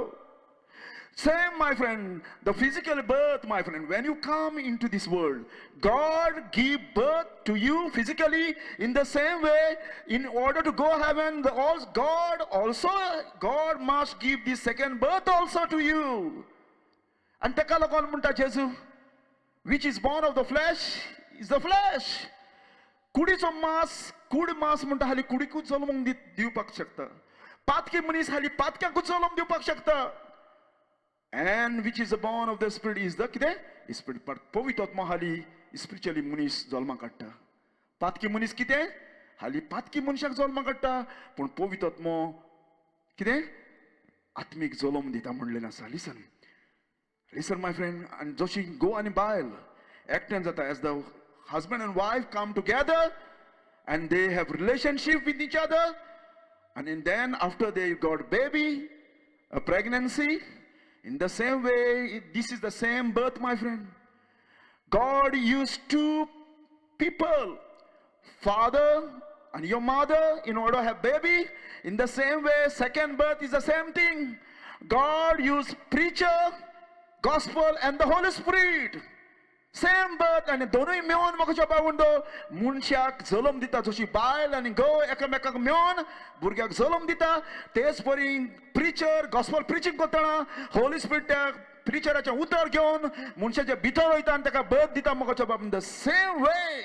Same, my friend, the physical birth, my friend, when you come into this world, God give birth to you physically. In the same way, in order to go heaven, the all, God also, God must give the second birth also to you. आनी तेका लागून म्हणटा जेजू, which is born of the flesh is the flesh. कुडीचो मास, कूड मास म्हणटा हाली कुडीकूच जल्मूंक दिवपाक शकता. पातकी मनीस हाली पातक्याकूच जल्म दिवपाक शकता. And which is born of the spirit is the कितें स्पिरिट. बट पवित्र आत्मा हाली स्पिरिच्युअली मनीस जल्माक काडटा. पातकी मनीस कितें हाली पातकी मनशाक जल्माक काडटा, पूण पवित्र आत्मो कितें आत्मीक जल्म दिता म्हणलें आसा. Listen, listen, my friend. आनी जशी घोव आनी बायल एकठांय जाता, as the husband and wife come together and they have relationship with each other, and then after they got baby, a pregnancy, in the same way, this is the same birth, my friend. God used two people, father and your mother, in order to have baby. In the same way, second birth is the same thing. God used preacher, gospel and the Holy Spirit. Same birth. आनी दोनूय मेळून म्हाका बावंडो मनशाक जल्म दिता. जशी बायल आनी घोव एकामेकाक मेळून भुरग्याक जल्म दिता, तेच परी प्रिचर गॉस्पल प्रिचींग करतना होली स्पिरिट त्या प्रिचराचें उतर घेवन मनशाच्या भितर वयता आनी ताका बर्थ दिता मोगाच्या बाबा, the same way.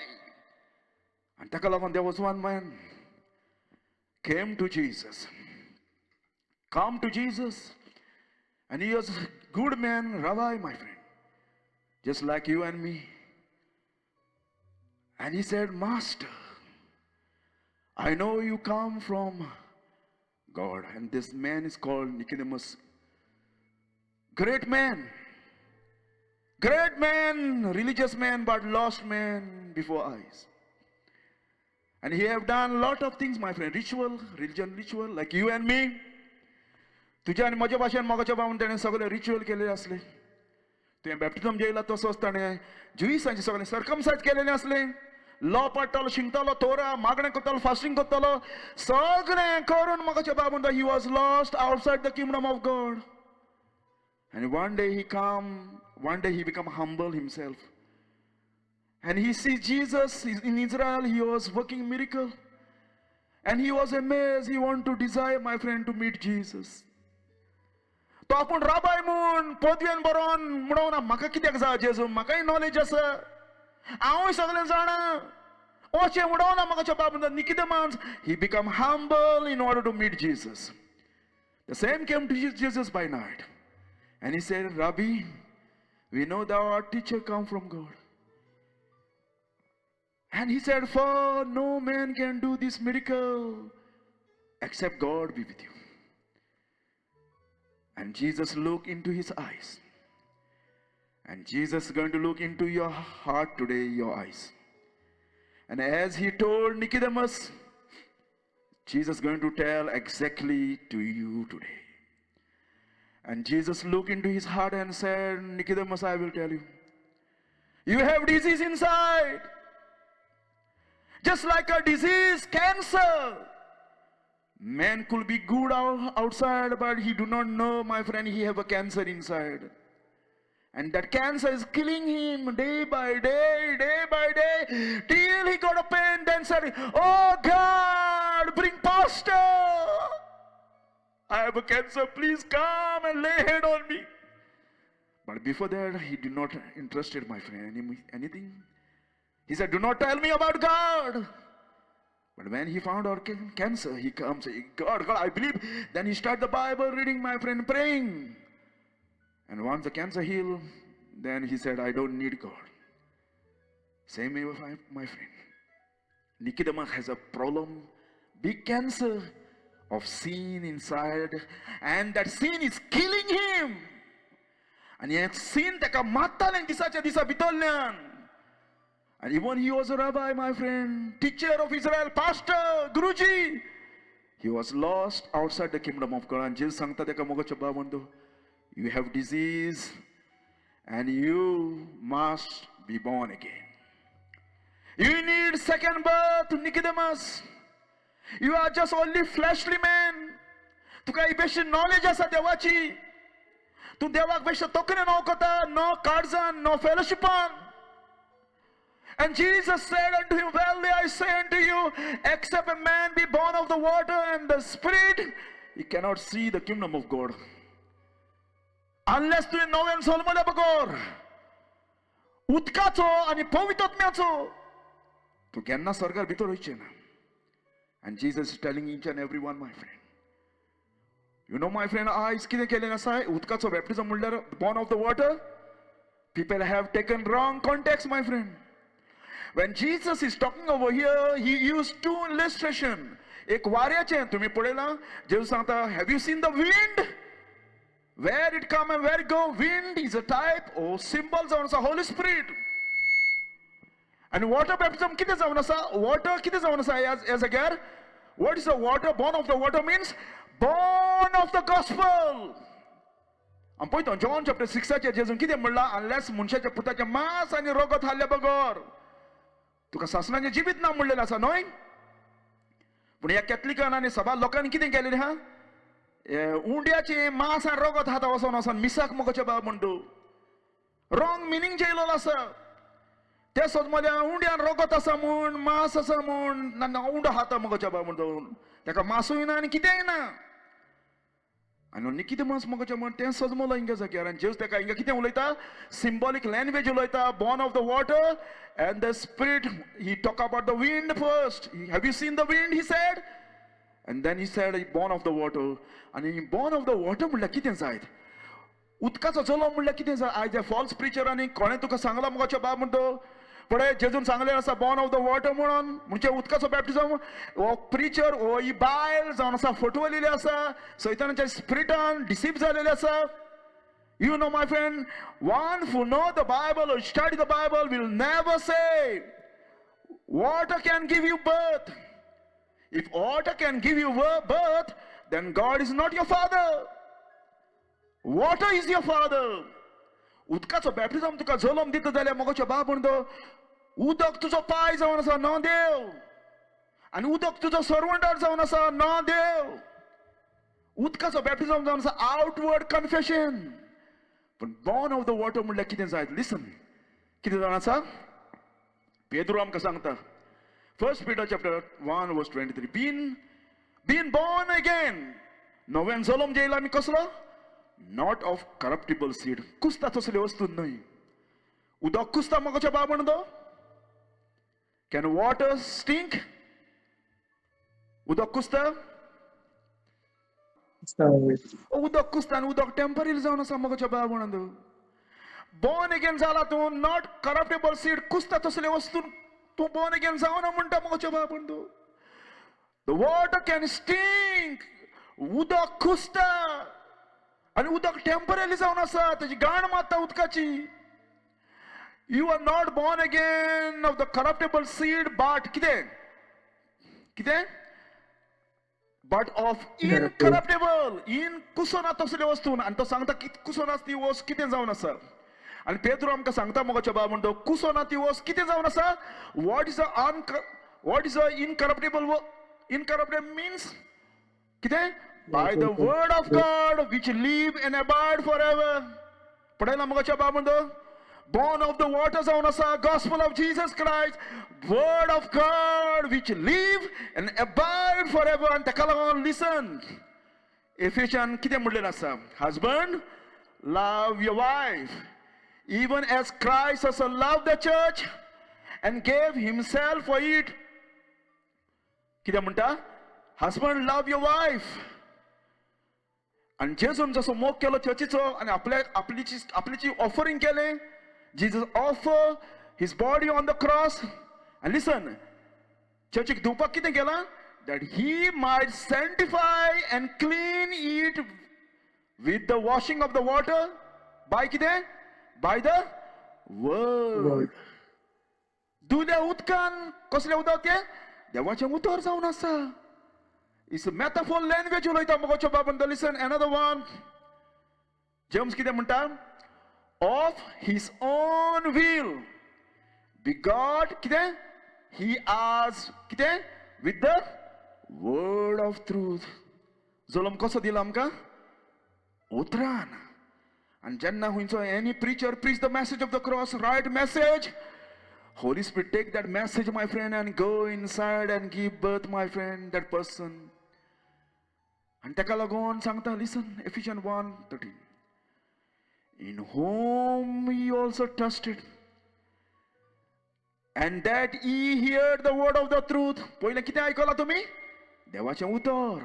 आनी ताका लागून there was one man came to Jesus, come to Jesus, and he was a good man, rabbi, my friend, just like you and me. And he said, "Master, I know you come from God." And this man is called Nicodemus. Great man. Great man, religious man, but lost man before eyes. And he have done lot of things, my friend. Ritual, religion ritual, like you and me. तुझ्या आनी म्हज्या भाशेन मोगाच्या भावन ताणें सगळे ritual केलेले असले. तुवें बॅप्टिझम जेयला तसोच ताणें जुईसांचे सगळें सरकमसायज केलेलें असलें. लॉ पाडटालो, शिंकतालो, तोरा मागणें करतालो, फास्टींग करतालो, सगळें करून मोगाच्या बाबा, he was lost outside the kingdom of God. And one day he come, one day he become humble himself. And he sees Jesus in Israel, he was working miracle. And he was amazed, he want to desire, my friend, to meet Jesus. तो आपूण राबाय म्हूण पदवेन बरोवन म्हणून म्हाका कित्याक जाय जेजू, म्हाकाय नॉलेज आसा, हांवूय सगळें जाणा, अशें म्हणोना म्हाका बाब. Nicodemus, he become humble in order to meet Jesus. The same came to Jesus by night. And he said, "Rabbi, we know thou art teacher come from God." And he said, "For no man can do this miracle except God be with you." And Jesus looked into his eyes. And Jesus is going to look into your heart today, your eyes. And as he told Nicodemus, Jesus is going to tell exactly to you today. And Jesus looked into his heart and said, "Nicodemus, I will tell you. You have disease inside. Just like a disease, cancer. Man could be good outside, but he do not know, my friend, he have a cancer inside. And that cancer is killing him day by day, day by day, till he got a pain, then said, 'Oh God, bring pastor. I have a cancer, please come and lay hand on me.' But before that, he did not interested, my friend, anything. He said, 'Do not tell me about God.' But when he found out cancer, he comes, 'God, God, I believe.' Then he start the Bible reading, my friend, praying. And once the cancer healed, then he said, 'I don't need God.' Same way, my friend. Nicodemus has a problem, big cancer of sin inside, and that sin is killing him. आनी हें scene ताका मारतालें दिसाच्या दिसा भितरल्यान. And even he was a rabbi, my friend, teacher of Israel, pastor, Guruji. He was lost outside the kingdom of God. And Jesus सांगता ताका मोगाच्या भावांनो, you have disease and you must be born again. You need second birth, Nicodemus. You are just only fleshly man. तुका बेश्टी knowledge आसा देवाची. तूं देवाक बेश्टो तकलेन वळखता, नो काळजान, नो फेलोशिपान. And Jesus said unto him, "Verily I say unto you, except a man be born of the water and the Spirit, he cannot see the kingdom of God." Unless तुवें नव्यान जल्मल्या बगर उदकाचो आनी पवित्र, तूं केन्ना स्वर्गार भितर वयचें ना. And Jesus is telling each and every one, my friend. You know, my friend, आयज कितें केलें आसा, उदकाचो बॅप्टिझम म्हणल्यार born of the water. People have taken wrong context, my friend. When Jesus is talking over here, he used two illustration. एक वाऱ्याचें तुम्ही पळयलां. जेजू सांगता, "Have you seen the wind? Where it come and where go?" Wind is a type or symbol जावन आसा Holi spirit. आनी water बॅप्टिझम कितें जावन आसा? वॉटर कितें जावन आसा ह्या जाग्यार? What is the water? Born of the water means born of the gospel. आमी पळयता जॉन चॅप्टर सिक्साचेर जेजून कितें म्हणलां, अनलेस मनशाच्या पुताचें मांस आनी रगत खाल्ल्या बगर तुका सासणाचें जिवीत ना म्हणलेलें आसा, न्हय? पूण ह्या कॅथलिकान आनी सभार लोकांनी कितें केलेलें आहा, उंड्याचें मांस आनी रगत खाता वचोन वचोन मिसाक मुगोचे बाब म्हणटू. रॉंग मिनींग जेयलो आसा. ते सोद उंड्यान रगत आसा म्हूण, मांस आसा म्हूण ना उंडो खाता मुगोच्या बाब म्हणतो. ताका मासूय ना आनी कितेंय ना. आनी कितें मांस मुगोच्या म्हण तें सजमलो हिंगा जाग्यार. आनी जेजू ताका हिंगा कितें उलयता? सिंबॉलीक लँग्वेज उलयता. Born of the water and the Spirit. He talk about the wind first. "Have you seen the wind?" he said. And then he said, "Born of the water." आनी बॉर्न ऑफ the water म्हणल्यार कितें जायत? उदकाचो जल्म म्हणल्यार कितें जाय? आयज फॉल्स प्रिचरांनी कोणें तुका सांगलां मुगोच्या बाब म्हणतो, पळय, जेजून सांगलें आसा बॉर्न ऑफ the water म्हणून, म्हणजे उदकाचो बॅप्टिझम. हो प्रिचर हो ही बायल जावन आसा फटवलेली आसा, सैतानाच्या स्पिरिटान डिसीव जालेली आसा. You know, my friend, one who know the Bible or study the Bible will never say water can give you birth. If water can give you birth, then God is not your father. Water is your father. उदकाचो बॅप्टिझम तुका जल्म दिता जाल्यार मोगोचो बाप म्हणतो, उदक तुजो पाय जावन आसा, न देव. आनी उदक तुजो सर्वंटर जावन आसा, न देव. उदकाचो बॅप्टिझम जावन आसा आउटवर्ड कन्फेशन. पूण बॉर्न ऑफ the water म्हणल्यार कितें जायत? लिसन, कितें जावन आसा, पेद्रो आमकां सांगता, First Peter chapter 1 verse 23. Being born again, नव्यान जल्म जेयला आमी, कसलो? Not of corruptible seed. कुसता तसले वस्तू न्हय. उदक कुसता मोगोच्या बाब म्हणतो? Can water stink? उदक कुसता? उदक कुसता आनी उदक टेम्पररी जावन आसा मोगोच्या बाब म्हणून. बॉर्न अगेन जाला तूं, not करप्टेबल सीड. कुसता तसले वस्तू तूं बॉर्न अगेन जावना म्हणटा मोगोच्या बाब म्हणतो. The water can stink. उदक कुसता आनी उदक टेम्पररी जावन आसा. तेजी घाण मारता उदकाची. You are not born again of the corruptible seed, but कितें कितें? But of incorruptible. In कुसोना तसले वस्तू. आनी तो सांगता की कुसोना ती वस्त कितें जावन आसा. आनी पेद्रो आमकां सांगता मोगाच्या बाब म्हणतो, कुसोना ती वस्त कितें जावन आसा? What is a incorruptible? Incorruptible means कितें? By the word of God which live and abide for ever. पळयला मोगाच्या बाब म्हणतो, born of the water जावन आसा gospel of Jesus Christ, word of God which live and abide forever. आनी ताका लागून लिसन, एफेशियन कितें म्हणलेलें आसा? "Husband, love your wife even as Christ also loved the church and gave himself for it." कितें म्हणटा? Husband, love your wife. आनी जेजून जसो मोग केलो चर्चीचो आनी आपल्या आपलीची आपलीची ऑफरिंग केलें. Jesus offer his body on the cross. And listen, चर्चीक दिवपाक कितें केलां? That he might sanctify and clean it with the washing of the water by कितें? By the word. धुल्या उदकान. कसलें उदक तें? देवाचें उतर जावन आसा. It's a metaphor language उलयता मोगोचो बाबन. Listen, another one. James कितें म्हणटा? Of his own will begot कितें? He us कितें? With the word of truth. जल्म कसो दिला आमकां? उतरान. आनी जेन्ना खंयचो any preacher preach the message of the cross, right message, Holy Spirit take that message, my friend, and go inside and give birth, my friend, that person. आनी ताका लागून सांगता, listen, Ephesian 1:13, in whom ye also trusted, and that ye hear the word of the truth. पयलें कितें आयकलां तुमी? देवाचें उतर,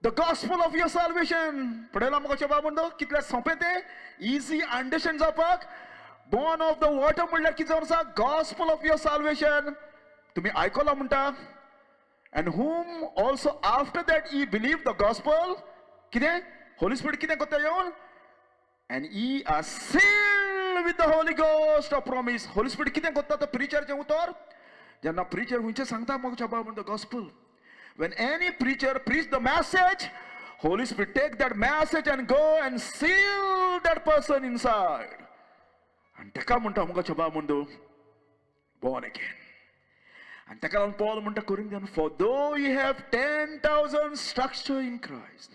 the gospel of your salvation. पळयलां मुगो बाबा, कितलें सोंपें तें, इजी अंडरस्टँड जावपाक. बॉर्न ऑफ the water म्हणल्यार कितें जावन आसा? गॉस्पल ऑफ your salvation तुमी आयकलां म्हणटा. And whom also after that ye believe the gospel, कितें होली स्पिरिट कितें करता येवन, and ye are sealed with the Holy Ghost of promise. Holy Spirit कितें करता? तो प्रिचरचें उतर जेन्ना प्रिचर खंयचें सांगता म्हाका बाबा म्हणटा, gospel, when any preacher preach the message, Holy Spirit take that message and go and seal that person inside. आनी ताका म्हणटा मुखाच्या बाबा म्हणतो born again. आनी ताका लागून पॉल म्हणटा Corinthian, for though you have 10,000 structure in Christ,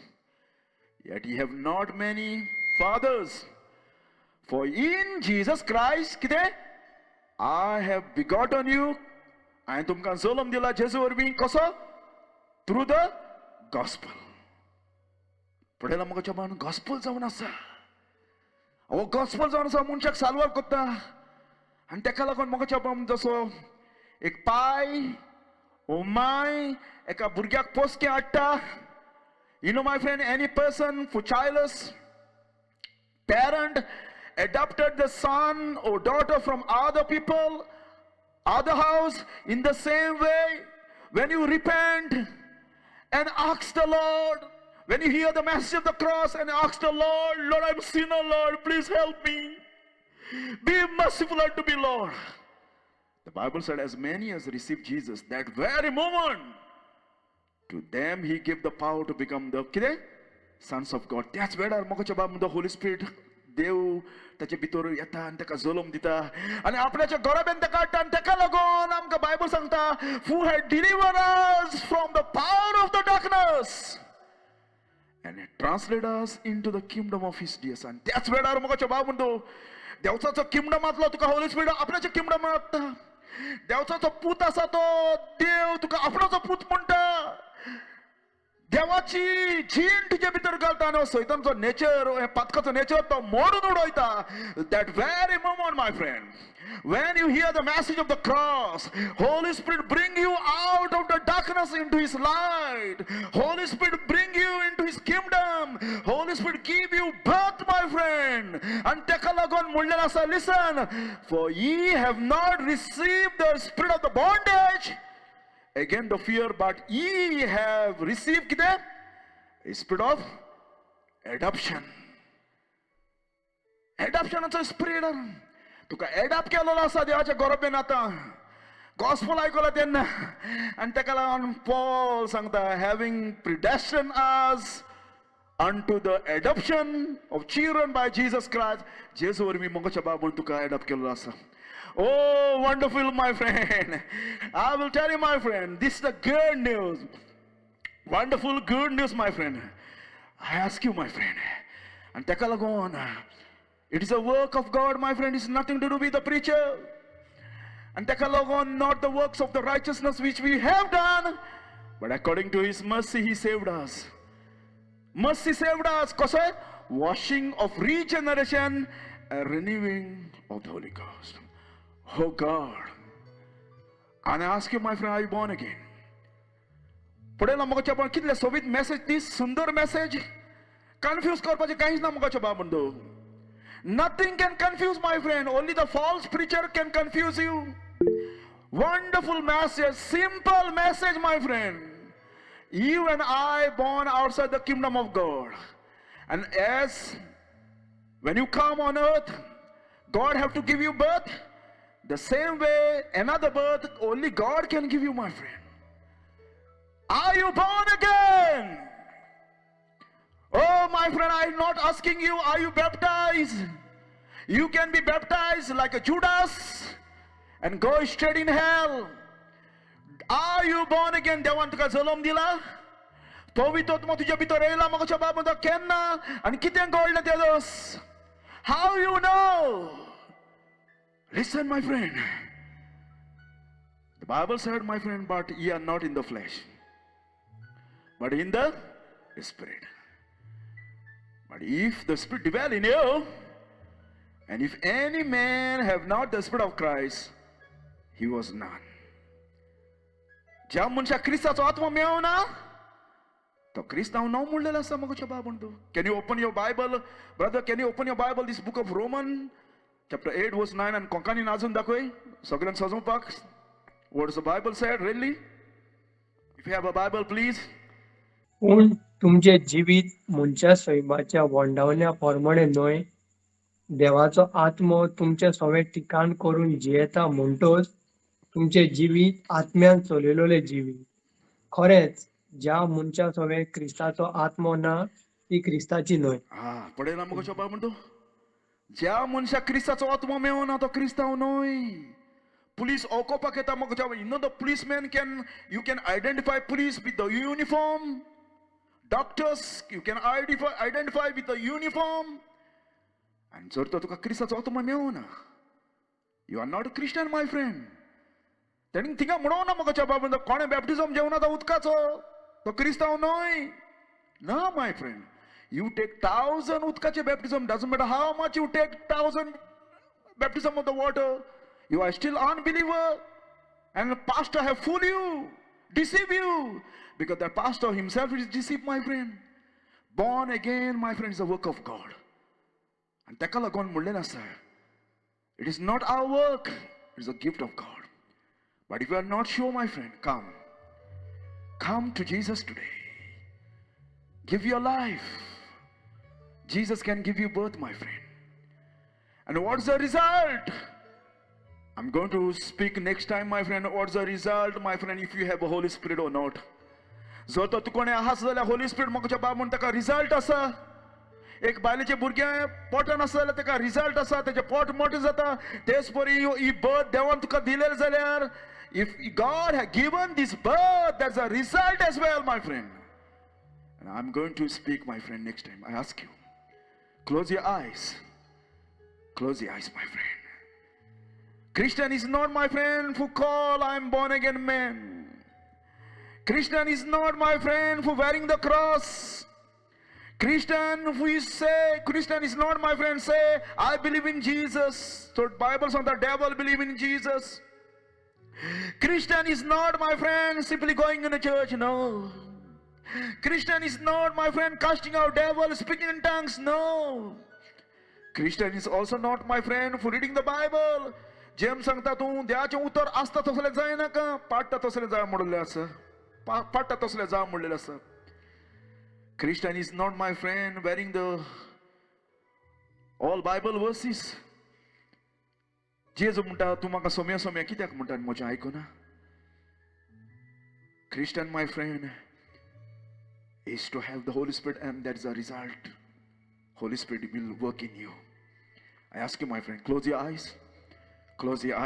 yet you have not many fathers. For in Jesus Christ, कितें? I have begotten you. हांवें तुमकां जल्म दिला जेजू वरवीं. कसो? Through the gospel. पळयला म्हाका बाबान, गॉस्पल जावन आसा. हो गॉस्पल जावन आसा मनशाक साल्वार करता. आनी ताका लागून म्हाका बाबा, जसो एक पाय ओ my एका भुरग्याक पोसकें हाडटा, my friend, any person for childless parent adopted the son or daughter from other people, other house. In the same way, when you repent and ask the Lord, when you hear the message of the cross and ask the Lord, "Lord, I'm sinner, Lord, please help me. Be merciful unto me, Lord." The Bible said, as many as received Jesus, that very moment, to them he gave the power to become the कितें? Sons of God. त्याच वेळार म्हाका बाब, the Holy Spirit, देव ताचे भितर येता आनी ताका जल्म दिता आनी आपल्याच्या गोराबेन ताका हाडटा. आनी ताका लागून आमकां बायबल सांगता, who had deliver us from the power of the darkness and translate us into the kingdom of his dear son. त्याच वेळार म्हाका बाब म्हणतो, देवचाचो किंगडमांतलो तुका होली स्पिरिट आपल्याच्या किंगडमात हाडटा. देवचाचो पूत आसा तो देव तुका आपणाचो पूत म्हणटा. देवाची जीण तुजे भितर घालता आनी सैतानचो नेचर, पातकाचो नेचर तो मोडून उडयता. That very moment, my friend, when you hear the message of the cross, Holy Spirit bring you out of the darkness into His light. Holy Spirit bring you into His kingdom. Holy Spirit give you birth, my friend. आनी ताका लागून म्हणलें आसा, listen, for ye have not received the spirit of the bondage again the fear, but ye have received कितें? A spirit of adoption. एडॉप्शनाचो spirit. तुका adopt केलेलो आसा देवाच्या गोरोबेन. आतां गॉस्पल आयकला तेन्ना. आनी ताका लागून पॉल सांगता, having predestined us unto the adoption of children by Jesus Christ. जेजू वरवीं मोगाच्या बाब म्हणून तुका एडॉप्ट केल्लो आसा. Oh, wonderful, my friend. I will tell you, my friend, this is the good news. Wonderful good news, my friend. I ask you, my friend. And ताका लागून it is a work of God, my friend. It's nothing to do with the preacher. And ताका लागून, not the works of the righteousness which we have done, but according to His mercy, He saved us. Mercy saved us. कसो? Washing of regeneration and renewing of the Holy Ghost. Oh God. And I ask you, my friend, are you born again? पळयला म्हाका पण कितले सोबीत message ती, सुंदर message. Confuse करपाचें कांयच ना म्हाका बाब म्हणतो. Nothing can confuse, my friend. Only the false preacher can confuse you. Wonderful message, simple message, my friend. You and I born outside the kingdom of God. And as when you come on earth, God have to give you birth. The same way, another birth only God can give you, my friend. Are you born again? Oh, my friend, I'm not asking you, are you baptized? You can be baptized like a Judas and go straight in hell. Are you born again? देवान तुका जल्म दिला? पवित्र आत्मा तुज्या भितर येयला? म्हाका बाब म्हणटा, केन्ना आनी कितें घडलें तेदोस? How you know? Listen, my friend. The Bible said, my friend, but ye are not in the flesh, but in the Spirit. But if the Spirit dwell in you, and if any man have not the Spirit of Christ, he was none. ज्या मनशाक क्रिस्ताचो आत्मो मेळना तो क्रिस्तांव नांव म्हणलेलो आसा मगो बाब म्हणतो. Can you open your Bible, brother? Can you open your Bible, this book of Roman chapter 8 verse 9, आनी कोंकणीन अजून दाखय सगळ्यांक सजोवपाक. What's the Bible said really? If you have a Bible, please. पूण तुमचें जिवीत मनशा सैमाच्या वोंडावण्या प्रमाणे न्हय, देवाचो आत्मो तुमचे सवें ठिकाण करून जियेता म्हणटच तुमचें जिवीत आत्म्यान चलयलेलें जिवीत. खरेंच ज्या मनशा सवें क्रिस्ताचो आत्मो ना ती क्रिस्ताची न्हय. हा, पळयला मगो बाब म्हणतो, ज्या मनशाक क्रिस्ताचो आत्मो मेळना तो क्रिस्तांव न्हय. पुलीस ओकोपाक येता मगो, you know the policeman can, you can identify police with the uniform. Doctors you can identify with the uniform. आनी जर तो तुका क्रिस्ताचो आत्मो मेळना, you are not a Christian, my friend. तेणी थिंगा म्हणोना मगो बाब म्हणटा, कोणें बॅप्टिजम जेवना तो उदकाचो तो क्रिस्तांव न्हय. ना my friend, you take 1000 उदकाचे baptism, doesn't matter how much you take 1000 baptism of the water, you are still unbeliever, and pastor have fool you, deceive you, because that pastor himself is deceived, my friend. Born again, my friend, is a work of God. आनी ताका लागून म्हणलें आसा, it is not our work, it is a gift of God. But if you are not sure, my friend, come. Come to Jesus today. Give your life. Jesus can give you birth, my friend. And what's the result? I'm going to speak next time, my friend. What's the result, my friend, if you have a Holy Spirit or not? जर तर तूं कोणें आसा जाल्यार Holi spirit म्हाका बाब म्हण ताका रिजल्ट आसा. एक बायलेचें भुरगें पोटान आसा जाल्यार ताका रिजल्ट आसा, तेजें पोट मोटें जाता. तेच परी ही बर्थ देवान तुका दिलें जाल्यार, if God has given this birth, there's a result as well, my friend. And I'm going to speak, my friend, next time. I ask you, close your eyes. Close your eyes, my friend. Christian is not, my friend, who call I'm born again man. Christian is not, my friend, for wearing the cross. Christian who is say, Christian is not, my friend, say, I believe in Jesus. So Bible says the devil believe in Jesus. Christian is not, my friend, simply going in a church. No. Christian is not, my friend, casting out devil, speaking in tongues. No. Christian is also not, my friend, for reading the Bible. James सांगता तूं देवाचें उतर आसता तसलें जायनाका, पाडटा तसलें जाय म्हणलें आसा, पाडटा तसलें जाय म्हणलेलें आसा. Christian is not, my friend, wearing the all Bible verses. जेजू म्हणटा तूं म्हाका सोम्या सोम्या कित्याक म्हणटा आनी म्हजें आयकुना. Christian, my friend, is to have the Holy Spirit, and that's the result. Holy Spirit will work in you. I ask you, my friend, close your eyes. Close your eyes.